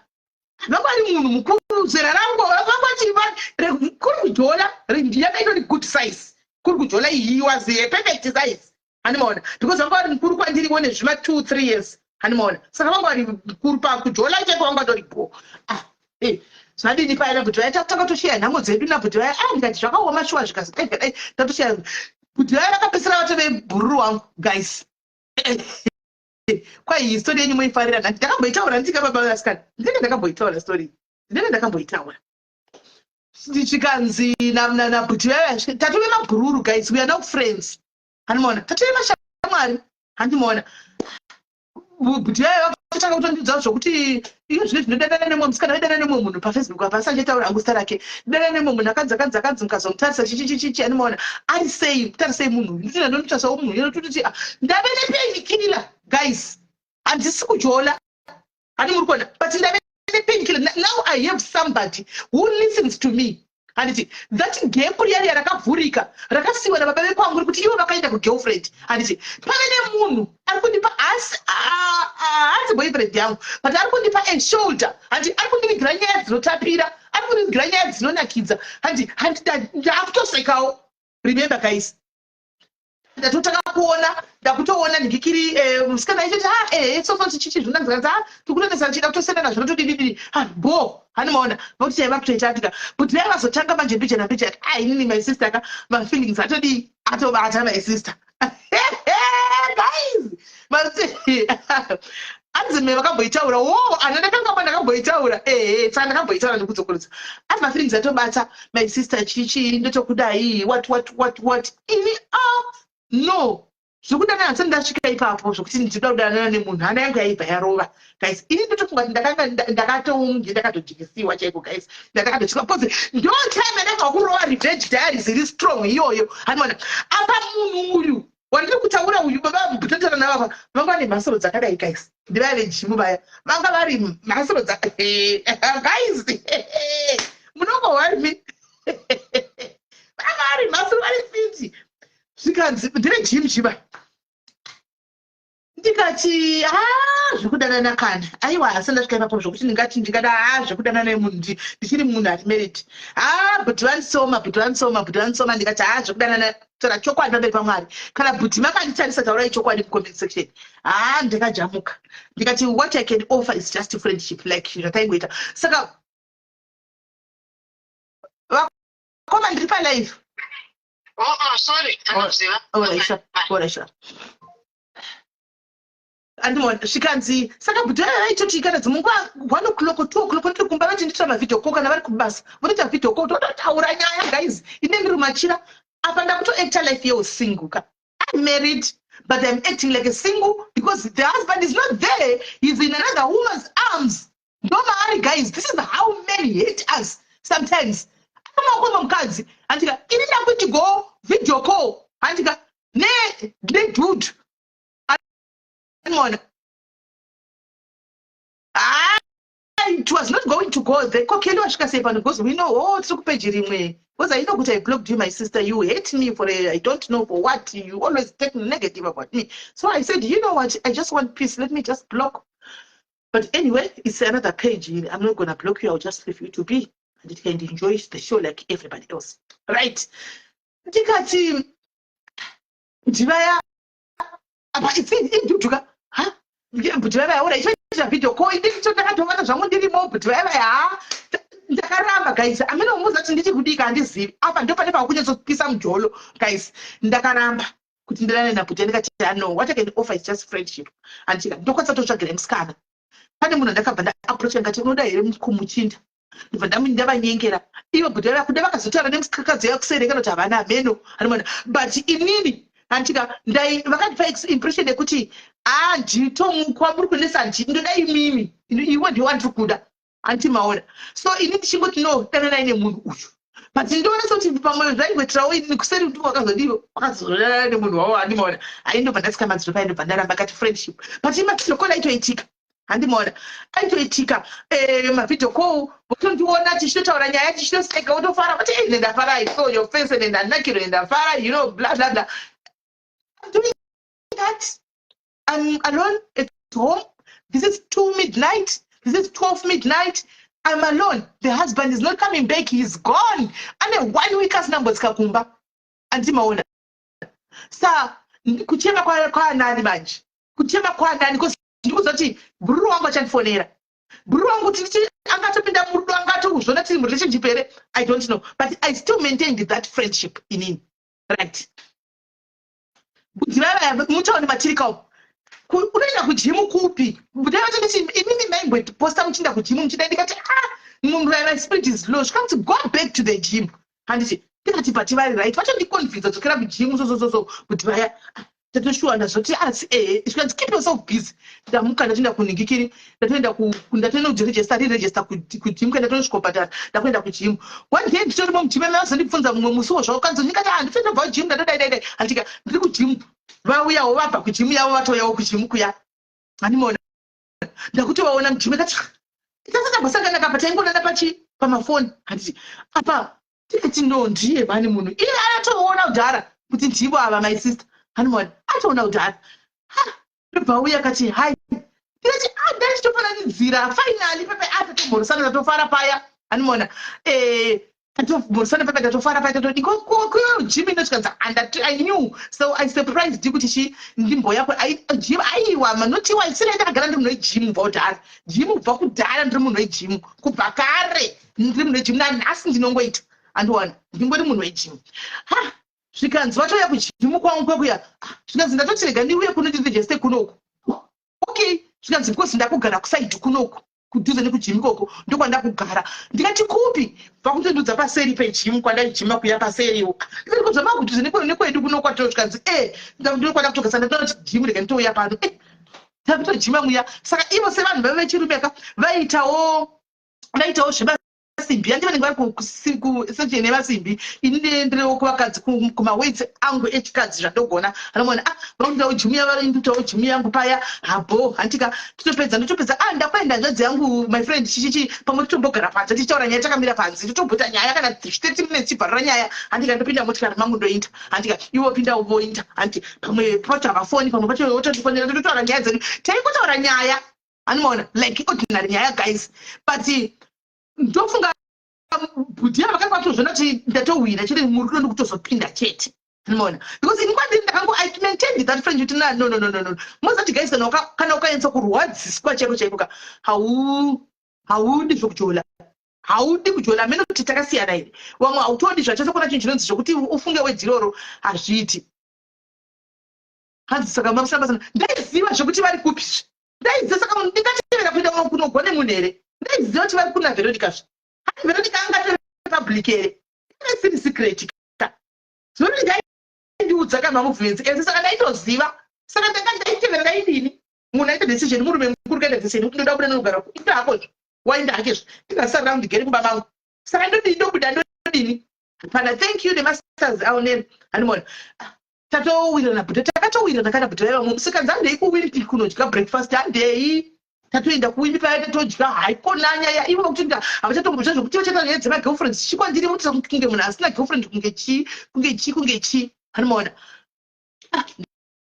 vanga vari munhu mukuru, zera rangu vanga kuri kujola yakaitori good size, kuri kujola. He was a perfect size, handimaona, because vanga vari mukuru kwandiriwo nezvima 2, 3 years, handimaona. Saka vanga vari mukuru pakujola chaiko, vanga vatori bo. Ah, zvadini paya nabhuti vaya? Tatanga tosheya nhamo dzedu nabhuti vaya. Ah, ndikati zvakaoma shuwa, zvikazi dai dai tatosheya. Bhuti vaya vakapedzisira vatove bhururu wangu, guys. Kwai history yenyu moifarira nhati ndakamboitaura ndika baba vasikana, ndinenge ndakamboitaura story, ndinenge ndakamboitaura. Zvikanzi nabhuti vaya, tatove mabhururu, guys. We are now friends, handimaona, tatove mashamwari, handimaona. Bhuti vaya vakatanga kutondiudza zvokuti iyo zvino zvinodanana nemumwe musikana, vaidanana nemumwe munhu paFacebook apa, asati achitaura hangu zita rake. Danana nemumwe munhu akanzi akanzi akanzi mukazomutarisa chichichichichi, handimaona, ari sei, mutarisei munhu. Nditi ndonotarisawo munhu inototiti ndave nepainkiller, guys. Handisi kujola, handi muri kuona, but ndave nepainkiller. Now I have somebody who listens to me, handiti? That gap riya riya rakavhurika rakasiyiwa nababa vekwangu rekuti ivo vakaenda kugirlfriend, handiti? Pave nemunhu ari kundipa, haasi boyfriend yangu, but ari kundipa a shoulder, handi? Ari kundivigira nyaya dzinotapira, ari kundivigira nyaya dzinonakidza, handi? Handi ndaakutosekawo. Remember, guys, ndatotanga kuona, ndakutoona ndikikiri musikana ichiti ha so chichi zvinonanzira ha tikutonesa chida kutosendana zvinotodidididi ha bo, hani maona vokuti chaiva kutoita atika. But dai vazotanga manje mbijana mbijana, a inini my sister ka, mafeelings atodii, atobata my sister, guys. Anzi me vakamboitaura wo ana ndakangamba ndakamboitaura ehe, saka ndakamboitaura nekudzokorodza. Asi mafeelings atobata my sister, chichi ndotokudai, what what what what. Ini, ah, no, zvekudanana handisati ndasvika ipapo zvokuti ndinoda kudanana nemunhu. Hana yangu yaibva yarova, guys. Ini ndotofunga kuti ndakanga ndakatonge ndakatodyisiwa chaiko, guys. Ndakatodyisiwa because ndo time yandanga kurova Revenge Diaries iri strong iyoyo, handiona. Apa munhu uyu wandiri kutaura uyu, baba bhutotaura navava, vanga vane mhasuro dzakadai, guys. Ndivaya vegym vaya, vanga vari mhasuro dza, guys, munongohwarimi, vanga vari mhasuro, vari fit. Zvikanzi ndeve gym chiva. Ndikati ha, zvekudanana kana aiwa, asi ndasvika ipapo zvokuti ndingati ndingada ha zvekudanana nemunhu, ndichiri munhu ari married. Ha, bhuti vanisoma, bhuti vanisoma, bhuti vanisoma. Ndikati ha, zvekudanana, taura chokwadi pamberi paMwari, kana bhuti makanditarisa, taurai chokwadi mucomment section. Ha, ndakajamuka. Ndikati what I can offer is just friendship, like zvataingoita. Saka vakoma, ndiri palive. Oh, sorry. Anoziva. Alright, sure. Andimona zvikanzi saka bhuti vaya vaitoti kana dzimwe 1 o'clock, 2 o'clock ndiri kumba, vati nditora mavideo call. Kana vari kubasa votoita video call, tototaura nyaya, guys. Ine ndiri machira apa, ndakutoacta life yeusingle ka. I'm married, but I'm acting like a single because the husband is not there. He's in another woman's arms. Ndomaari, guys. This is how men hate us sometimes. Amaoko mukadzi, handika? Ini ndakuti go video call, handika, nedude, andimona. Ah, it was not going to go there. Kokeli wasvika sei pano? Because we know, oh, tiri kupeji rimwe. Because I know kuti I blocked you, my sister. You hate me for a, I don't know for what. You always take negative about me. So I said, "You know what? I just want peace. Let me just block." But anyway, it's another page. I'm not gonna block you. I'll just leave you to be and you can enjoy the show like everybody else, right? Ndikati ndivaya apa iduduka ha bhuti vaya ora ichoita video call, ndakatovata zvangu ndirimo. Bhuti vaya vaya, ha, ndakaramba, guys. Amene umuza kuti ndichiri kudika, handizivi. Apa ndo pane pakunyatsopisa mujolo, guys. Ndakaramba kuti ndirane nabhuti. Ndikati no, what I can offer is just friendship, andika ndokwanisa totsvagira musikana. Pane munhu andakabva ndaapproacha, ndikati unoda here kumuchinda? Ndibva ndavanyengera ivo bhuti vaya. Kuda vakazotaura nemusikakadzi yakuseri kana kuti havana mheno, anoona. But inini, andika, ndai vakandipa impression yekuti a nditomukwa muri kunesa, ndoda imimi, iwe ndiwe wandiri kuda, anti maona. So ini ndichingoti no, dananai nemunhu uyu, but ndoona sekuti pamwe zvaingoitirawo inini kuseri kuti wakazodivo wakazodana nemunhu wavo, handimaona. Haindobva ndatsika madziro paindobva ndaramba kati friendship, but imavideo call aitoitika, handimaona, aitoitika mavideo call, votondiona tichitotaura nyaya, tichitoseka, wotofara vati, "Ei, ndafara, I saw your face and ndanakirwa, ndafara," bla bla bla. I'm doing that. I'm alone at home. This is 2 midnight, this is 12 midnight. I'm alone. The husband is not coming back. He is gone. Ane one week asina kumbotsika kumba. Andimaona sa kuchema kwaanani manje? Kuchema kwaanani? Because ndikuziva kuti bhururu wangu achandifonera. Bhururu wangu titi angatopinda murudo, angatozvona tiri murelationship here, I don't know, but I still maintained that friendship inini, right? Kuti vavaya mutauni matirikawo, unoenda kugym kupi? Ndaivatonditi, "Inini maimboposta muchienda kugym muchida." Ndikati, "Ah, munhu, my spirit is low." Zvikanzi, "Go back to the gym." Handiti ndikati, "But vari right, vatondiconvinza dzokera kugym." So kuti vaya tatoshuwa ndazoti asi ehe. Zvikanzi, "Keep yourself busy." Ndamuka, ndatoenda kunhingikiri, ndatoenda, ndatoenda kuregister, reregister kugym, kuenda tonosvikobhadhara. Ndakuenda kugym. One day nditorimo mugym, vazondibvunza mumwe musiwo zvavo kanzi. Ndikati, "Ah, nditoendobva kugym." Ndatodaidaidai, handika ndiri kugym, vauyawo vabva kugym yavo, vatouyawo kugym kuya. Handimaona, ndakutovaona mugym. Kati tasatambosangana kapa, taingonana pachi pamafoni, handiti? Apa tikati, "No, ndiye mani munhu iye." Atoona kudhara kuti ndivo ava my sister. Handimaona, atoona kudhara. Ndobva uya kati, "Hai." Ndikati, "Ah, ndachitofananidzira." Finally pepe atatomhoresana, tatofara paya. Handimaona, tatomhoresana pepe, tatofara paya, tatodi gym inotikanzi. I knew, so I surprised kuti chi ndimboya gym. Aiwa, manotiwa isiri, ndakagara ndiri munhu wegym kubva kudhara. Gym kubva kudhara, ndiri munhu wegym kubva kare, ndiri munhu wegym nanhasi ndinongoita. Andiona, ndingori munhu wegym. Ha, zvikanzi vatouya kugym kwangu kwekuya. Zvikanzi, "Ndatoti rega ndiuye kuno ndiregister kunoku." Okay, zvikanzi, "Because ndakugara kuside kunoku, kudhuze nekugym ikoko, ndokwandakugara." Ndikati, "Kupi?" Vakutondudza paseri pegym kwandaijima kuya paseriwo. Ndikati, "Kubva makudhuze nekwedu kuno kwato?" Zvikanzi, "E, ndokwandakutogasa. Ndatoti gym rega nditouya pano." E, takutojima muya. Saka ivo sevanhu vave vechirume ka, vaitawo zvemasimbi. Andi vanenge vari kusection yemasimbi, ini ndiriwo kuvakadzi, kumaweights angu echikadzi zvandogona. Anoona, ah, vakuitawo gym yavo, nditawo gym yangu paya habo. Handika totopedza, ndotopedza. Ah, ndakuenda, hanzvadzi yangu, my friend, chichichi, pamwe totombogara panze tichitaura nyaya, takamira panze, totomboita nyaya kana 30 minutes, chibvarura nyaya. Handika ndopinda motikari mangu, ndoinda. Handika iwo pinda, voinda. Handi pamwe pacho havafoni, pamwe pacho vototifonera, tototaura nyaya dzedu. Taingotaura nyaya, anomaona, like ordinary nyaya, guys. But ndofunga bhudhi ava vakanga vatozviona kuti ndatowina chete murudo, ndikutozopinda chete. Anomaona, because ini kwandiri ndakango, I maintained that friendship kuti na no, no, no, no, no. Mozati guys, kana ukaenza kurwadziswa chaiko chaiko ka, haudi zvokujola, haudi kujola. Mene kuti takasiyana here? Vamwe hautodi zvachose. Kuna chinhu chinonzi zvokuti ufunge wedziroro, hazviiti. Hanzi saka mamusambasana, ndaiziva zvokuti vari kupi, ndaiziva. Saka ndingatevera kuenda kunogwa nemunhu here? Ndaiziva kuti vari kuna Veronica. Zve hai, Veronica angatove public here? Isiri secret ka. Veronica aindiudza kana mamovements ese, saka ndaitoziva. Saka ndanga ndaitevera, ndaidini? Munhu aita decision, murume mukuru kaita decision kuti ndoda kubuda nogara, ita hakozvo, waenda hakezvo. Ndingasarira ndigere kumba mangu, saka ndodini? Ndobuda ndodini? Hapana. Thank you nemasters aoneri. Hanimona, tatowirirana bhuta, takatowirirana kana bhuta vaiva musikanzi, "Handei kuWimpy kunodya breakfast." Handei, tatoenda kuWimpy paya, tatodya. Haikona nyaya ivo kuti havachatombozva zvokuti vachaita nyaya dzemagirlfriends. Chikwandiri mutisa kunge munhu asina girlfriend, kunge chi, kunge chi, kunge chi. Handimaona,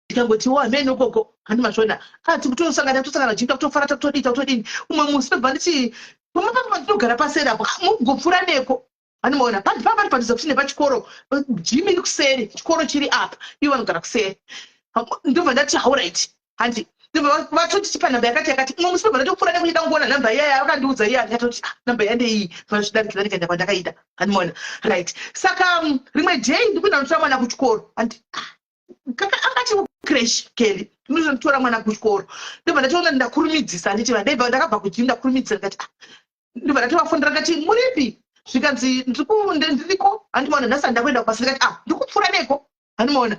ndikangotiwo hamene ukoko. Handimazvona ati kutosangana, tosangana jim, takutofara, takutodii, takutodini. Umwe musi ndobva nditi, "Pamwe papo pandinogara paseri apo, mugopfuura neko." Handimaona, papa padhuze kuti nepachikoro, gym iri kuseri, chikoro chiri apa, ivo vanogara kuseri. Ndobva ndati, "Alright." Handi ndobva vatoti, "Chipa nhamba yakati yakati." Umwe musi ndobva ndatopfuura nekuchida kungoona nhamba iyaya vakandiudza iya. Ndikatoti, "Ah, nhamba yandeiyi." Zvidarikira, ndikaenda kwandakaida. Handimaona, right? Saka rimwe day ndikuenda notora mwana kuchikoro. Handi ah, angati creche Kelly, ndinotora mwana kuchikoro, ndobva ndatoona ndakurumidzisa. Handiti vandaibva, ndakabva kugym ndakurumidzisa. Ndikati, ah, ndobva ndatovafonera, ndikati, "Muripi?" Zvikanzi, "Ndiriko." Handimaona, "Nhasi handakuenda kubasa." Ndikati, "Ah, ndikupfuura neko." Handimaona,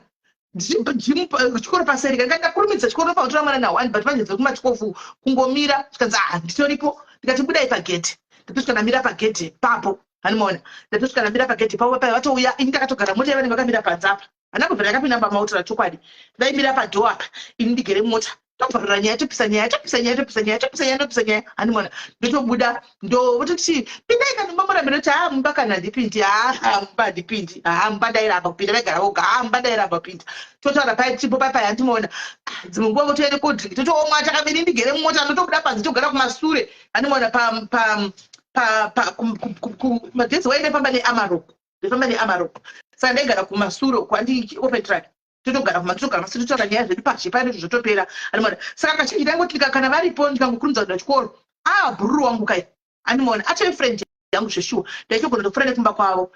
chikoro paseri. Ndikati, "Ndakurumidza chikoro, ndofanira kutora mwana na1, but manje dziri kuma12 kungomira." Zvikanzi, "Ah, nditoripo." Ndikati, "Budai pagedhe." Ndatosvika ndamira pagedhe papo. Handimaona, ndatosvika ndamira pagedhe papo paya, vatouya. Ini ndakatogara mota yavanenge vakamira panze apa. Hana kubvira yakapinda pamautora, chokwadi. Vaimira padoor apa, ini ndigere mumota. Tobvarura nyaya, topisa nyaya, topisa nyaya, topisa nyaya, topisa nyaya, topisa nyaya. Handimaona, ndotobuda, ndovototi, "Pindai kana mumba." Murambe ndoti, "Ha, mumba kana handipindi. Ha, mumba handipindi. Ha, mumba ndairamba kupinda." Vaigara voga. "Ha, mumba ndairamba kupinda." Totaura pai tipo pai pai. Handimaona, ah, dzimwe nguva votoende cold drink, totoomwa takamiri. Ndigere mumota, ndotobuda panze, togara kumasure. Handimaona, pa madhezi waindafamba neAmarok, ndifamba neAmarok, saka ndaigara kumasure kwandi open truck. Totogara totogara masure, totaura nyaya zvedu pashe paine zvotopera. Handimaona, saka kazhinji ndaingoti kana varipo, ndikangokurumidza kuenda chikoro. Ah, bhururu wangu kai, handimaona, atove friend yangu zveshuwa. Ndaitogona kutopfuura nekumba kwavo.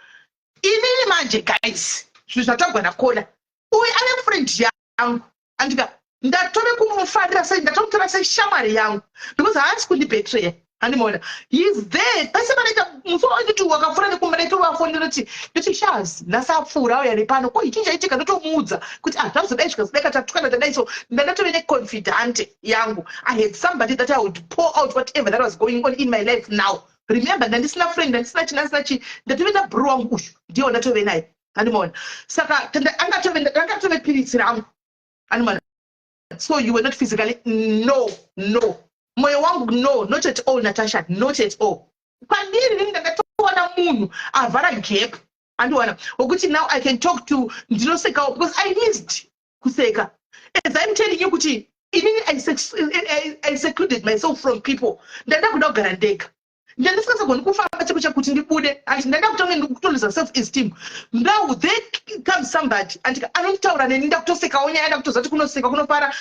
Inini manje, guys, zvinhu zvatagwa nakola uyu ave friend yangu, andika ndatove kumufarira sei, ndatomutora seshamwari yangu because haasi kundibetreya. Handimaona, he's there pese panoita musi wanditi wakapfuura nekumba, ndaitovafonera kuti, ndoti, "Shaz, nhasi apfuura, auya nepano, ko ichii chaitika?" Ndotomuudza kuti, "Ah, zvazodai, zvikazodai, katatukana, tadai." So ndandatove neconfidante yangu. I had somebody that I would pour out whatever that was going on in my life. Now remember, ndandisina friend, ndandisina chi, ndandisina chi. Ndatove nabhuru wangu uyu, ndiye wandatove naye. Handimaona, saka angatove piritsi rangu. Handimaona, so you were not physically? No, moyo wangu, no, not at all, Natasha, not at all. Kwandiri nini ndakatoona munhu avhara gap, andiwana wekuti now I can talk to, ndinosekawo because I missed kuseka. As I'm telling you kuti inini I secluded myself from people. Ndanda kuda kugara ndega, ndandisingazogoni kufamba cheko chekuti ndibude. Ati ndanda kutonge ndikutoluza self esteem. Now there comes somebody, andika anonditaura neni, ndakutosekawo nyaya, ndakutoziva kuti kunoseka kunofara,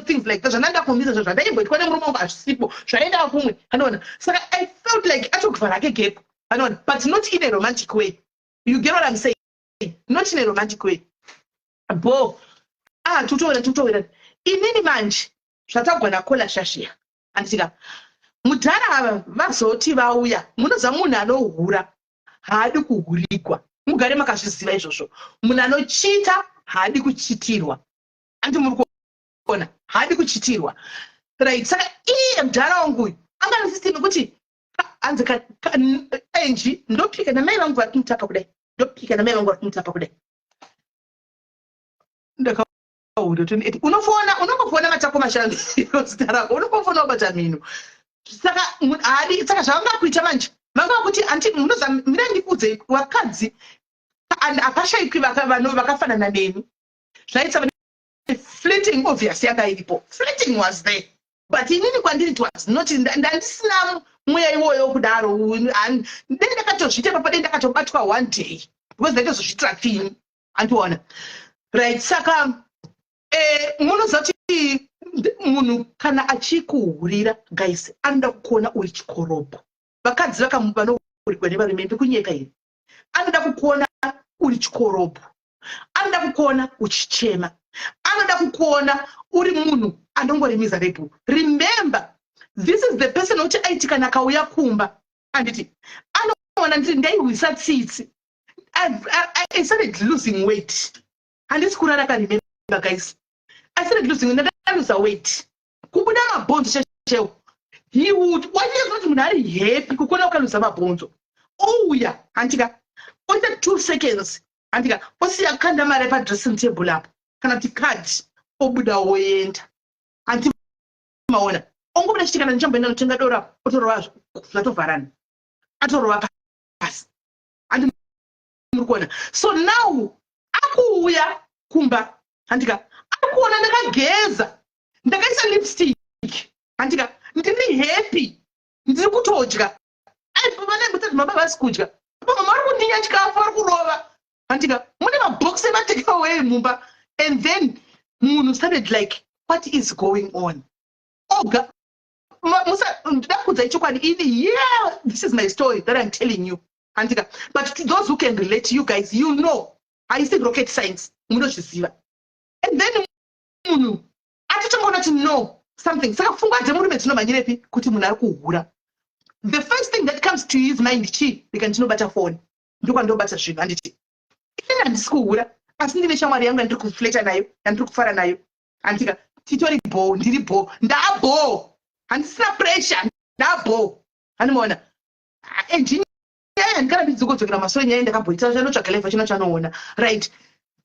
things like that. Zvandanda zvo zvandaimboitwa nemurume wangu hazvisipo, zvaenda kumwe. Anoona, saka I felt like atokuvhara ke gap. Anoona, but not in a romantic way, you get what I'm saying? Not in a romantic way. Bo, ah, tutowera, tutowera. Inini manje zvatagwa nakola shashiya, anditika mudhara ava vazoti vauya. Munoziva, munhu anohura haadi kuhurikwa. Mugare makazviziva izvozvo. Munhu anochita haadi kuchitirwa. Andi muri kuona, haadi kuchitirwa, right? Saka iye mudhara wangu uyu anga ane system yekuti hanzi enji ndopika namai vangu vari kumutapa kudai, ndopika namai vangu vari kumutapa kudai, ndakaura 28. Unofona, unongofona matako mashanu, zita rako, unongofona wabata mhino. Saka haadi. Saka zvavanga kuita manje, vanga kuti anti munoziva, mira ndikuudzei, vakadzi and hapashayikwi vakafanana neni. Zvaita flirting, obvious, yanga iripo. Flirting was there, but inini kwandiri it was not, ndandisina mweya iwoyo kudaro. Dei ndakatozviita papa, dei ndakatobatwa one day because ndaitozozviitira fini. Andiona, right? Saka munoziva kuti munhu kana achikuhurira, guys, anoda kukuona uri chikorobho. Vakadzi vanohurirwa nevarume, ndikunyeka here? Anoda kukuona uri chikorobho, anoda kukuona uchichema, anoda kukuona uri munhu anongori miserable. Remember, this is the person wekuti aiti kana akauya kumba, anditi anoona nditi ndaihwisa tsitsi. I started losing weight. Handisi kurara ka. Remember, guys, I started losing, ndakaluza weight, kubuda mabhonzo chaiwo. He would wanyanya kuti munhu ari happy kukuona ukaluza mabhonzo. Ouya, handika oita 2 seconds, handika osiya kanda mari padressing table apo kana kuti card, obuda woenda. Handi maona, ongobuda chiti kana ndichamboenda notenga dora, otorova, zvatovharana, atorova pasi. Handi muri kuona? So now akuuya kumba, handika akuona ndakageza, ndakaisa lipstick, handika ndiri happy, ndiri kutodya. Vanembotati mama vasi kudya, mama vari kundinya chikafu, vari kurova, handika mune mabhokisi ematakeway mumba. And then munhu started like, "What is going on?" Oga ndoda kuudzai chokwadi ini. Yeah, this is my story that I'm telling you, handika? But to those who can relate, you guys, you know, haisi rocket science, munozviziva. And then munhu atotongaona kuti no, something. Saka pfungwa dzemurume dzinomhanyirepi kuti munhu ari kuhura? The first thing that comes to his mind chii? Rika ndinobata foni, ndokwandobata zvinhu. Handiti inini handisi kuhura, asi ndine shamwari yangu yandiri kuflirta nayo, yandiri kufara nayo, handika titori bo, ndiri bo, ndabo, handisina pressure, ndabo. Handimaona engineer, handikana ndidzokodzokera masoro nyaya ndakamboita, chanotsvaga life chino chanoona, right?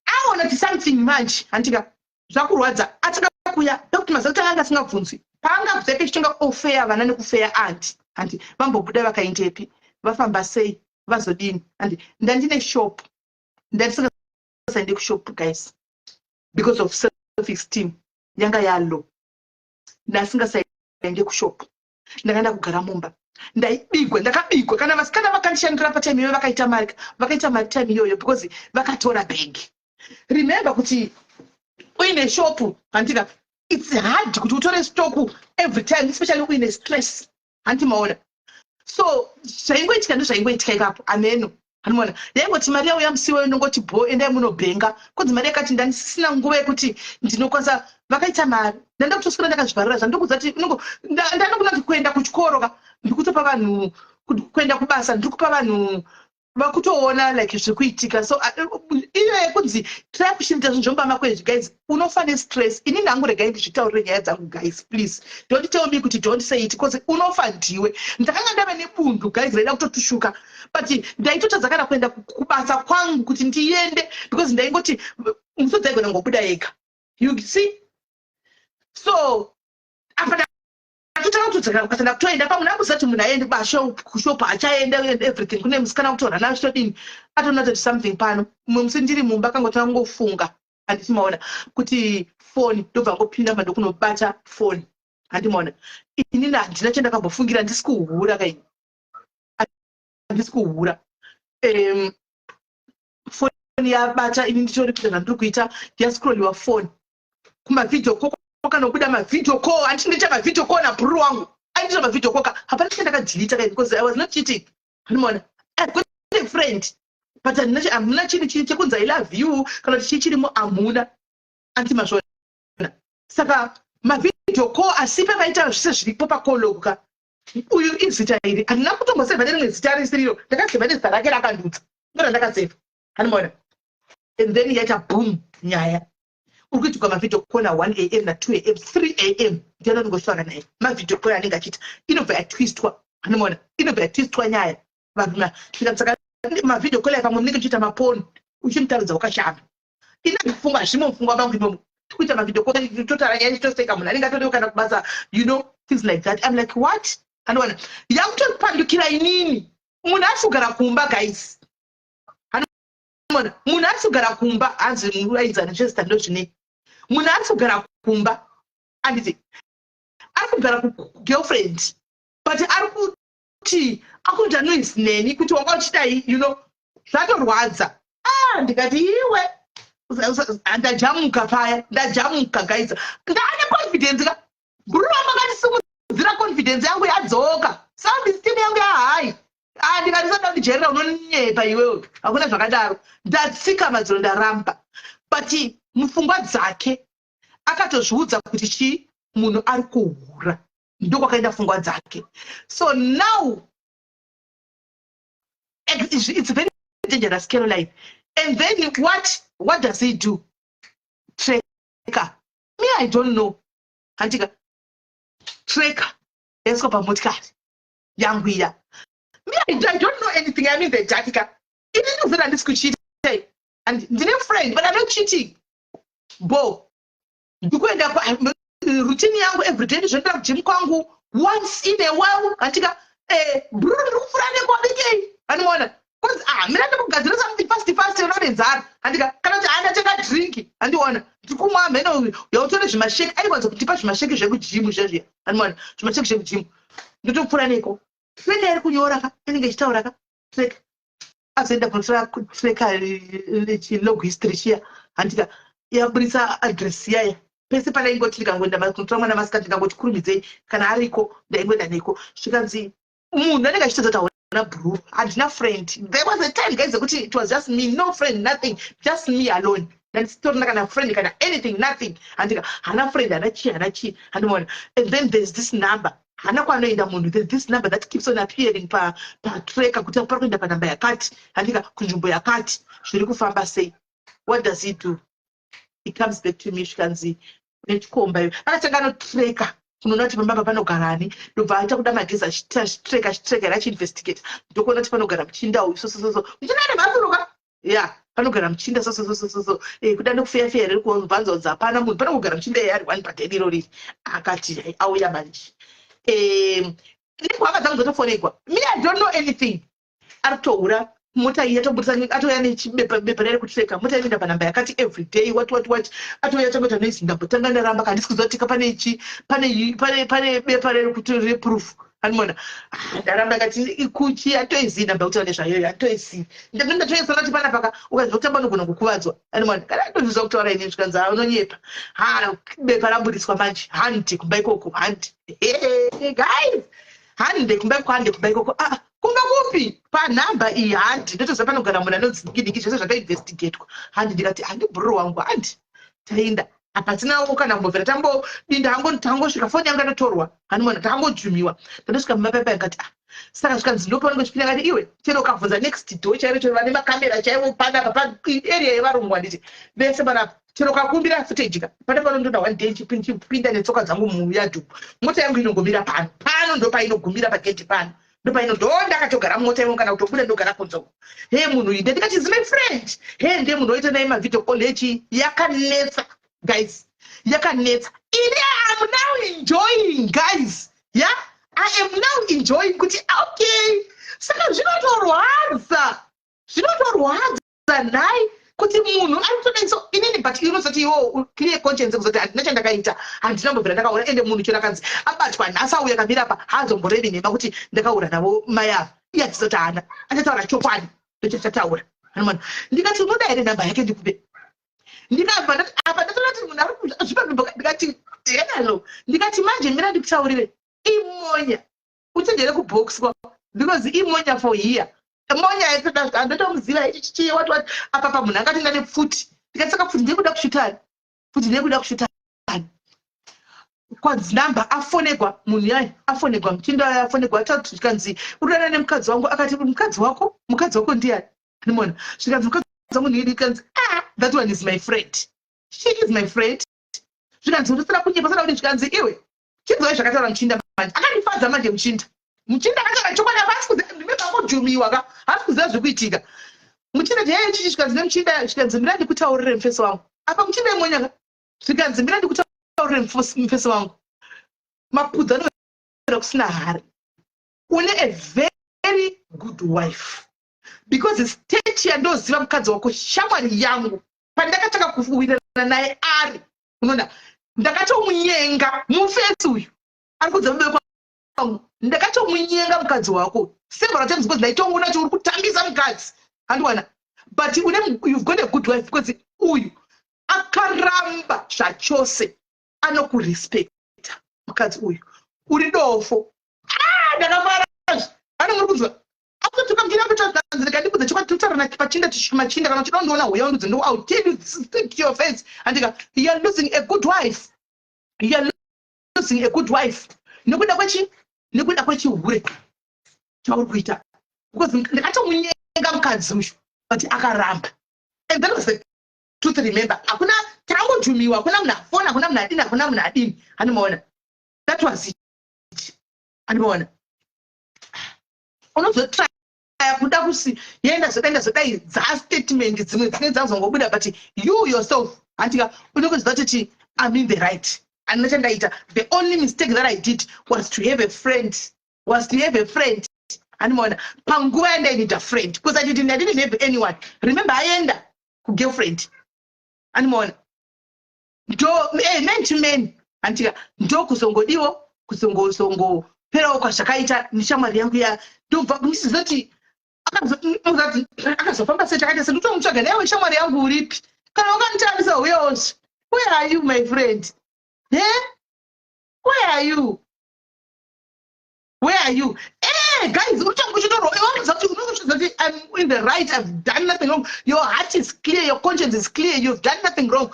Aona kuti something manje, handika. Zvakurwadza, atanga kuya ndokuti mazuva kuti anga asingabvunzwi paanga bveke chitonga ofeya vana nekufeya anti handi vambobuda vakaendepi, vafamba sei, vazodini. Handi ndandine shop, ndandisingasaende kushop, guys, because of self esteem yanga yalow. Ndasingasaende kushop, ndakaenda kugara mumba. Ndaibigwa, ndakabigwa. Kana vasikana vakandishandira patime iyoyo vakaita mari, vakaita mari time iyoyo because vakatora bhegi. Remember kuti uine shopu, handika, it's hard kuti utore stock every time, especially uine stress, handi maona? So zvaingoitika ndozvaingoitika ipapo, ameno, handimaona? Yaingoti mari yauya musi iwoyo, ndongoti bo, endai munobhenga. Kunzi mari yakati, ndandisina nguva yekuti ndinokwanisa. Vakaita mari, ndanda kutoswera ndakazvivharira. Zvandokudza kuti ndanogona kuti kuenda kuchikoro ka, ndikutopa vanhu, kuenda kubasa ndiri kupa vanhu vakutoona like zviri kuitika. So iyo yekunzi try kushimita zvinhu zvomba makwezvi, guys, unofa nestress. Inini hangu, regai ndizvitaurire nyaya dzangu. Guys, please don't tell me kuti don't say it, because unofa ndiwe. Ndakanga ndave nebundu, guys, raida kutotushuka, but ndaitotadza kana kuenda kubasa kwangu kuti ndiende because ndaingoti musodzi aigona ngobuda yega, you see? So apa atotanga kutodzokera kubasa, ndakutoenda pamwe ndakuziva kuti munhu aendi kushopu, achaenda and everything. Kune musikana kutorwa nayo chitodini, atoona kuti something pano. Mumwe musi ndiri mumba, kangotanga kungofunga, handiti maona, kuti foni, ndobva ngopinda mba, ndokunobata foni, handimaona? Inini handina chandakambofungira, handisi kuhura kaini, handisi kuhura. Foni yabata, ini nditori kuita zvandiri kuita, yascrolliwa foni kumavideo call, kwakanobuda mavideo call. Handiti ndiita mavideo call nabhururu wangu, aindiita mavideo call ka. Hapana chandakadhilita kai because I was not cheating, handimaona? I've got a friend, but hamuna chinhu chii chekunzi "I love you" kana kuti chii chirimo, hamuna, anti mazvona? Saka mavideo call asi pakaita zvise zviripo pacall log ka. Uyu izita iri handina kutombosevha nerimwe zita risiriro, ndakasevha nezita rake rakandudza, ndo randakasevha, handimaona? And then yaita boom, nyaya uri kuitirwa mavideo call na 1 a.m. na 2 a.m., 3 a.m. Ndiana ndingosvaka naye mavideo call anenge achiita, inobva yatwistwa, handimaona? Inobva yatwistwa nyaya. Vanhu saka mavideo call pamwe munenge muchiita maponi, uchimutaridza wakashama. Ina pfungwa zvimo mupfungwa mangu imomo, tikuita mavideo call, totara nyaya, toseka, munhu anenge atodiwa kana kubasa, things like that. I'm like, what? Handiona yakutopandukira inini. Munhu asi kugara kumba, guys, handiona? Munhu asi kugara kumba, hanzi aidza nechezita ndozvinei. Munhu ari kugara kumba, anditi ari kugara kugirlfriend, but ari kuti akuita noise neni kuti wanga uchidai. Zvatorwadza. Ah, ndikati iwe, ndajamuka paya, ndajamuka, guys. Ndaane confidence ka. Bhururu wangu akandisimudzira, confidence yangu yadzoka, self esteem yangu yahigh. Ah, ndikati sada kundijerera, unonyepa iwewe, hakuna zvakadaro. Ndatsika madziro, ndaramba. But mupfungwa dzake akatozviudza kuti chii, munhu ari kuhura. Ndokwakaenda pfungwa dzake. So now it's very dangerous, Caroline. And then what does he do? Tracker. Me, I don't know, handika? Tracker yaiswa pamotikari yangu iya. Me, I don't know anything. I'm in the dark ka. Ini ndikuzoti handisi kucheata and ndine friend, but I'm not cheating bo. Ndikuenda routine yangu everyday, ndizvoenda kugym kwangu once in a while, handika? Bhururu ndiri kupfuura nekwabikei, handimaona? Cause ah, mina ndikugadzira something fast fast, unone nzara, handika? Kana kuti handatenga drink, handiona? Ndikumwa mheno yautore zvimasheki, aiwanza kutipa zvimasheki zvekugym zvezviya, handimaona? Zvimasheki zvekugym, ndotopfuura neko. Tracker iri kunyora ka, inenge ichitaura ka tracker. Azoenda kunotora tracker, chilog history chiya, handika? Yaburitsa address iyaya pese panaingoti ndikangoenda kunotora mwana masikati, ndikangoti kurumidzei kana ariko, ndaingoenda neko. Zvikanzi munhu anenge achitodza kuti hauna bhururu, handina friend. There was a time, guys, yekuti it was just me, no friend, nothing, just me alone. Ndandisitorina kana friend kana anything, nothing, handika? Hana friend, hana chii, hana chii, handimaona? And then there's this number, hana kwanoenda munhu. There's this number that keeps on appearing patracker kuti pari kuenda panhamba yakati, handika, kunzvimbo yakati. Zviri kufamba sei? What does he do? He comes back to me, zvikanzi nechikomba iyo akatanga anotreka kunoona kuti pamba panogara ani. Ndobva aita kuda magezi, achitreka, achitreka, achiinvestigate, ndokuona kuti panogara muchinda uyu. Sosososo, muchinda ane mhasuru ka ya. Panogara muchinda so so so so so so. Kuda ndokufeya feya riri kubvanza kunzi hapana munhu. Panogara muchinda ari one padheni irori. Akati hai, auya manje. Nehwama dzangu dzotofonegwa. Me, I don't know anything. Ari kutohura, mota iyi yatobudisa, atouya nechibepa, bepa rari kutreka mota inoenda panhamba yakati every day, what what what. Atouya tangoita noise. Ndambotanga ndaramba, handisi kuziva kuti pane chi pane bepa reri kuti reproof. Animona ndaramba, ndati ikuchi atoizivi nhamba yekutaura nezvayoyo, atoizivi. Ndatoisana kuti panapa ukanzwa kutamba unogona kukuvadzwa. Animona kana atozviziva kutaura ini, zvikanzi unonyepa. Ha, bepa rabudiswa manje. Handi kumba ikoko, handi guys, hande kumba ikoko, hande kumba ikoko. Ah, kumba kupi? Panhamba iyi handi ndotoziva panogara munhu anonzi dikidiki. Zvese zvakainvestigatwa. Handi ndikati handi bhururu wangu, handi taenda. Hapasinawo kana kumbobvira tambodinda, tangosvika, foni yangu yatotorwa. Hanimona tangojumiwa. Tandosvika mumapaipai, ndikati ah, saka zvikanzi ndopaunenge uchipinda. Kati iwe, chero ukabvunza next door chaivo, chero vane makamera chaivo panapa paarea yevarungu, handiti vese panapa, chero ukakumbira footage ka pana panondoda. One day chipinda netsoka dzangu muyadhu, mota yangu inongomira pano pano, ndopainogumira pagedhi pano, ndopaino ndo ndakatogara mumota imo. Kana kutobuda ndogara kunzoko. He, munhu uyu, ndikati is my friend. He, ndiye munhu oita naye mavideo call echi. Yakanetsa guys, yakanetsa. Ini am now enjoying, guys. Yeah, I am now enjoying kuti okay, saka zvinotorwadza, zvinotorwadza nhai kuti munhu ari kutodai. So inini, but unozoti iwo clear conscience kuzoti handina chandakaita, handina mbobvira ndakaura. Ende munhu chero akanzi abatwa nhasi, auya kamira apa, haazomborevi nhema kuti ndakaura navo mai ava. Iye achizoti haana, achataura chokwadi, ndochachataura. Anomona ndikati, "Unoda here nhamba yake ndikupe?" Ndikabva apa ndatoona kuti munhu ari kuzvipa. Ndikati hello, ndikati manje mira ndikutaurire, imonya uchenjere kuboxwa because imonya for here, monya andotomuziva ichichi, what what. Apa pa munhu akati ndane pfuti. Ndikati saka pfuti ndeyekuda kushutani? Pfuti ndeyekuda kushutani? Kwanzi namba afonegwa munhu yayo, afonegwa muchindo ayo, afonegwa zvikanzi urana nemukadzi wangu. Akati mukadzi wako, mukadzi wako ndiani? Ndimona zvikanzi mukadzi wangu ndii. Ndikanzi ah, that one is my friend, she is my friend. Zvikanzi ndosina kunyepa sada kuti. Zvikanzi iwe, chinzwai zvakataura muchinda manje. Akandifadza manje muchinda. Muchinda akataura chokwadi apa, asi kuziva angojumiwa ka, haasi kuziva zviri kuitika. Muchinda ti hei chichi. Zvikanzi nemuchinda, zvikanzi mira ndikutaurire mufesi wangu. Apa muchinda imonyaka. Zvikanzi mira ndikutaurire mufesi wangu, mapudzi anowira kusina hari. Une a very good wife because state yandoziva mukadzi wako, shamwari yangu, pandakatanga kuwirirana naye ari unoona ndakatomunyenga mufesi uyu ari kudza mubereki wangu. Ndakatomunyenga mukadzi wako several times because ndaitoona kuti uri kutambisa mukadzi, handiwana. But une, you've got a good wife because uyu akaramba zvachose, anokurespecta mukadzi uyu. Uri dofo. Ah, ndakafara. Ano muri kunzwa akutotuka muchida kutotanzirika. Ndikudze chokwadi, totaura pachinda machinda. Kana uchida kundiona, huya undudze ndo, I'll tell you straight to your face. Andika you are losing a good wife, you are losing a good wife nekuda kwechi, nekuda kwechihure chauri kuita because ndakatomunyenga mukadzi uyu, but akaramba. And that was the truth. Remember, hakuna tangojumiwa, hakuna munhu afona, hakuna munhu adini, hakuna munhu adini. Handimaona, that was it. Handimaona unozotraya kuda kusi yenda zodai zodai dzastatement dzimwe dzinenge dzazongobuda, but you yourself, handika unongoziva kuti I'm in the right, handina chandaita. The only mistake that I did was to have a friend, was to have a friend. Handimaona panguva yandainida friend because I didn't have anyone. Remember, aenda kugirlfriend. Handimaona ndo man to man, handika ndo kuzongodiwo kuzongozongoperawo kwazvakaita neshamwari yangu ya. Ndobva ndisizoti akazofamba sei, chakaita se ndotomutsvaga newe shamwari yangu, uripi? Kana wakanditarisa, uyawozve. Where are you, my friend? He, where are you, where are you? Guys, unotoziva kuti I'm in the right, I've done nothing wrong. Your heart is clear, your conscience is clear, you've done nothing wrong.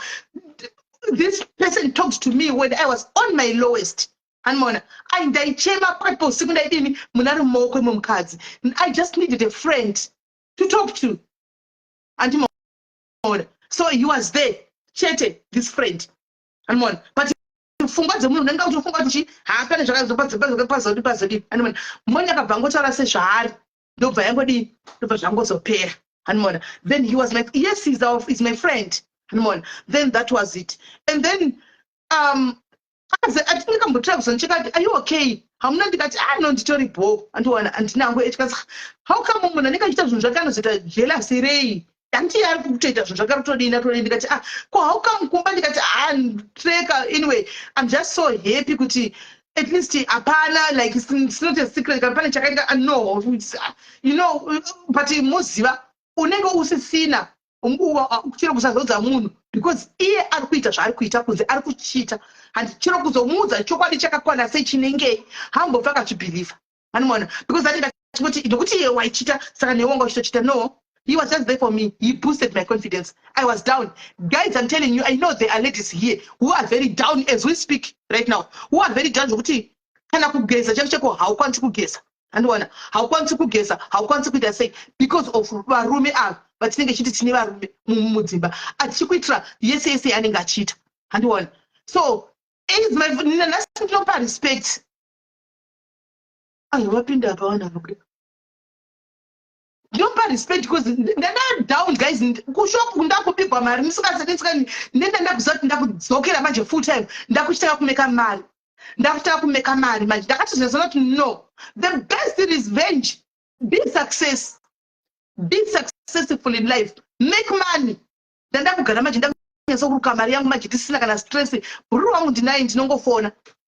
This person talked to me when I was on my lowest. Andimaona ai ndaichema pakati pousiku, ndaidini, munhu ari mumaoko emumukadzi. I just needed a friend to talk to. Andimaona, so he was there chete, this friend. Andimaona, but pfungwa dzemunhu unenge uchifunga kuti chi haapane zvakazopazodi pazodini. Andimaona monya akabva angotaura sezvaari, ndobva yangodini, ndobva zvangozopera. Hanimona? Then he was like, "Yes, he's my friend." Hanimona? Then that was it. And then ndikambotira kuzondicheka, "Are you okay? Hamuna?" Ndikati, "Ah, no, nditori bho." Andiona handinango. Tikanzi, "How come munhu anenge achiita zvinhu zvake anozoita jealous rei? Hanti ari kutoita zvinhu zvake, ari kutodini, atodini?" Ndikati, "Ah, ko how come kumba?" Ndikati, "Ah, treka. Anyway, I'm just so happy kuti at least hapana, like, it's not a secret kana pane chakaitika." No, but muziva unenge usisina chero kusazodza munhu because iye ari kuita zvaari kuita kunze, ari kuchita. Handi chero kuzomuudza chokwadi chakakwana sei chinengei, hambobva akazvibhilivha. Anomaona? Because anenge achingoti nokuti iye waichita, saka newe wanga uchitochita. No, he was just there for me. He boosted my confidence. I was down, guys, I'm telling you. I know there are ladies here who are very down as we speak right now, who are very down zvokuti kana kugeza chako chako haukwanisi kugeza. Andiona? Haukwanisi kugeza, haukwanisi kuita sei because of varume ava vatinenge chiti tine varume mudzimba achikuitira yese yese anenge achiita. Handiona? So nhasi ndinopa respect. Ayo, vapinda apa vanhu ava kudai. Ndinopa respect because ndanda down, guys. Kushopu ndakubigwa mari ndisingasati ndenda ndakuziva kuti ndakudzokera manje full time, ndakuchitanga kumeka mari, ndakutanga kumeka mari manje. Ndakatozviziva kuti no, the best revenge, be success, be successful in life, make money. Ndandakugara manje, ndakunyatsa kuruka mari yangu manje, tisina kana stress. Bhururu wangu ndinaye, ndinongofona,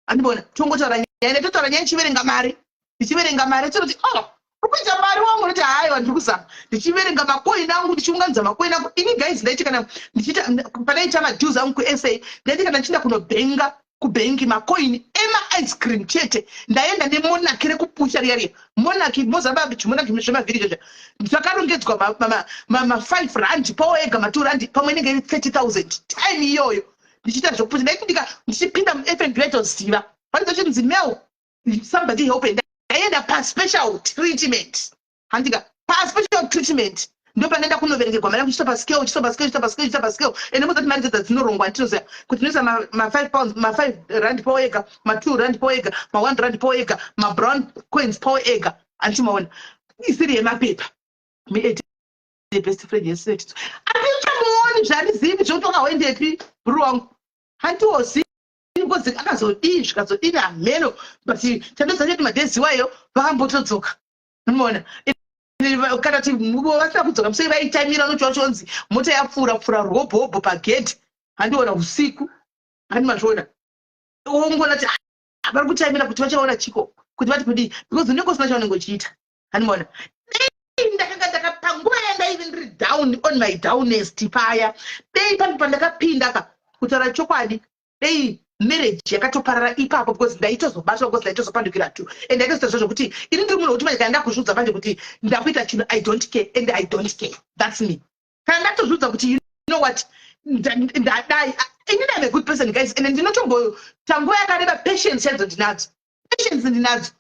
andibona, tongotaura nyaya, ndatotaura nyaya ndichiverenga mari, ndichiverenga mari, tinoti, "Oh, uri kuita mari wangu?" Ndoti, "Haiwa, ndiri kuzama." Ndichiverenga makoini angu, ndichiunganidza makoini angu. Ini guys, ndaiti kana ndichiita padaita madeals angu kuSA, ndaiti kana ndichienda kunobhenga kubhengi, makoini emaice cream chete, ndaenda nemonaki rekupusha riya riya, monaki mozamba, chimonaki zvemavhiri izvozvo zvakarongedzwa, ma5 rand pawo ega, ma2 rand pamwe inenge iri 30 000. Time iyoyo ndichiita zvekupusha, ndaiti ndichipinda muFNB, vaitoziva vanenge chinzi, "Mel, somebody help." Ndaenda paspecial treatment, handika? Paspecial treatment ndo pandaenda kunoverengerwa mari yangu, chiisa pascale, chiisa pascale, chiisa pascale, chiisa pascale. Ende mozati mari dzedza dzinorongwa, ndinoziva kuti ndinoisa ma5 pounds, ma5 rand pawo ega, ma2 rand pawo ega, ma1 rand pawo ega, mabrown coins pawo ega. Handichimaona isiri yemapepa. Best friend yesetu andichamuoni, zvandizivi zvokuti wakaendepi bhuru wangu, handiwozivi because akazodii, zvikazodini, hameno. But chandoziva cheti madhezi iwayo vakambotodzoka. Unoona, kana kuti vasina kudzoka musei, vaitamira unochiwa chonzi mota yapfuura pfuura robhobho pagedhi. Handiona usiku, handi mazviona, wongoona kuti, "Ah, vari kutamira kuti vachaona chiko, kuti vati kudii?" Because unenge usina chaunenge uchiita. Handimaona? Dei ndakanga ndakapanguva yandaive ndiri down on my downest paya, dei pano pandakapinda ka, kutaura chokwadi, dei marriage yakatoparara ipapo because ndaitozobatwa, because ndaitozopandukira tu. And ndaitozoita zvo zvokuti ini ndiri munhu wekuti manje kana ndakuzviudza manje kuti ndakuita chinhu, I don't care and I don't care. That's me. Kana ndatozviudza kuti, "You know what, ndadai," inini I'm a good person, guys, and ndinotomboita nguva yakareba. Patience chaidzo ndinadzo, patience ndinadzo,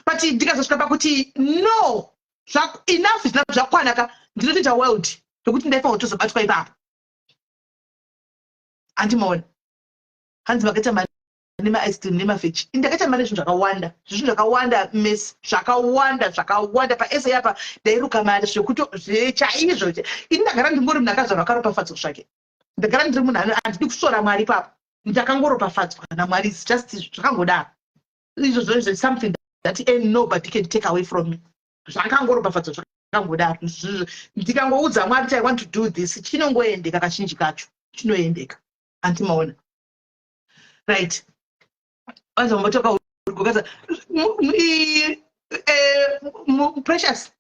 but ndikazosvika pakuti no, enough is enough, zvakwanaka, ndinotoita world yokuti ndaifanira kutozobatwa ipapo. Handimaona? Hanzi vakaita mari nemaice cream nemavheji. Ndakaita mari nezvinhu zvakawanda, zvinhu zvakawanda mes, zvakawanda, zvakawanda. Paesa apa ndairuka mari zvekuto chaizvo. Ini ndagara ndingori munhu akazvarwa akaropafadzwa zvake. Ndagara ndiri munhu handidi kusvora Mwari ipapo, ndakangoropafadzwa naMwari. It's just zvakangodaro izvozvo is something that ain't nobody can take away from me. Zvakangoropafadzwa, zvakangodaro. Ndikangoudza Mwari kuti I want to do this, chinongoendeka. Kazhinji kacho chinoendeka. Handimaona? Right, vazombotoka kaza. Precious,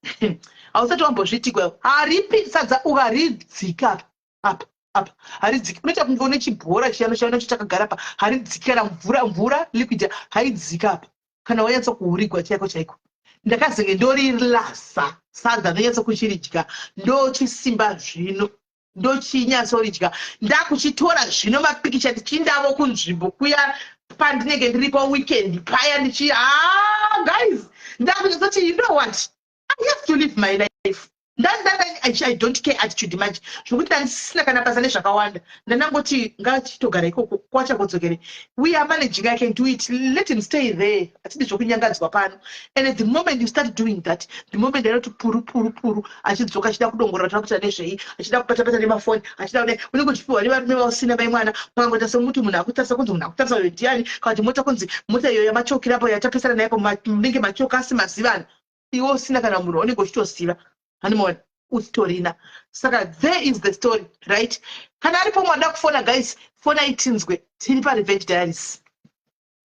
hausati wambozviitikwa. Haripi sadza, ukaridzika apa apa haridziki, unoita kunge une chibhora chiyano chiyano chakagara pa, haridziki. Kana mvura, mvura liquid haidzika apa kana wanyatsa kuurigwa chaiko chaiko. Ndakazenge ndorirasa sadza, ndonyatsa kuchiridya, ndochisimba zvino, ndochinyatsoridya. Ndakuchitora zvino mapikicha ndichiindavo kunzvimbo kuya pandinenge ndiri paweekend paya, ndichi, ah, guys, ndakunyatsoti, "You know what, I have to live my life." Ndandanda I don't care attitude manje, zvokuti ndandisina kana basa nezvakawanda. Ndandangoti ngachitogara ikoko kwachakodzokere. We are managing, I can do it, let him stay there, hatidi zvokunyangadzwa pano. And the moment you start doing that, the moment anoti puru puru puru, achidzoka achida kudongorora toda kuita nezvei, achida kubatabata nemafoni, achida kudai, unenge uchipiwa nevarume vausina mai mwana. Pakangoita semuti munhu akutarisa, kunzi munhu akutarisa uyo ndiani, kana kuti mota, kunzi mota iyo yamachokerapo yatapesana naye munenge machoka asi mazivana, iwe usina kana munhu waunenge uchitoziva, hanimona usitorina. Saka there is the story, right? Kana aripo mwada kufona, guys, fonai tinzwe. Tiri paRevenge Diaries.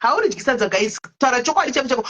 Hauridyi sadza, guys, taura chokwadi chako chako.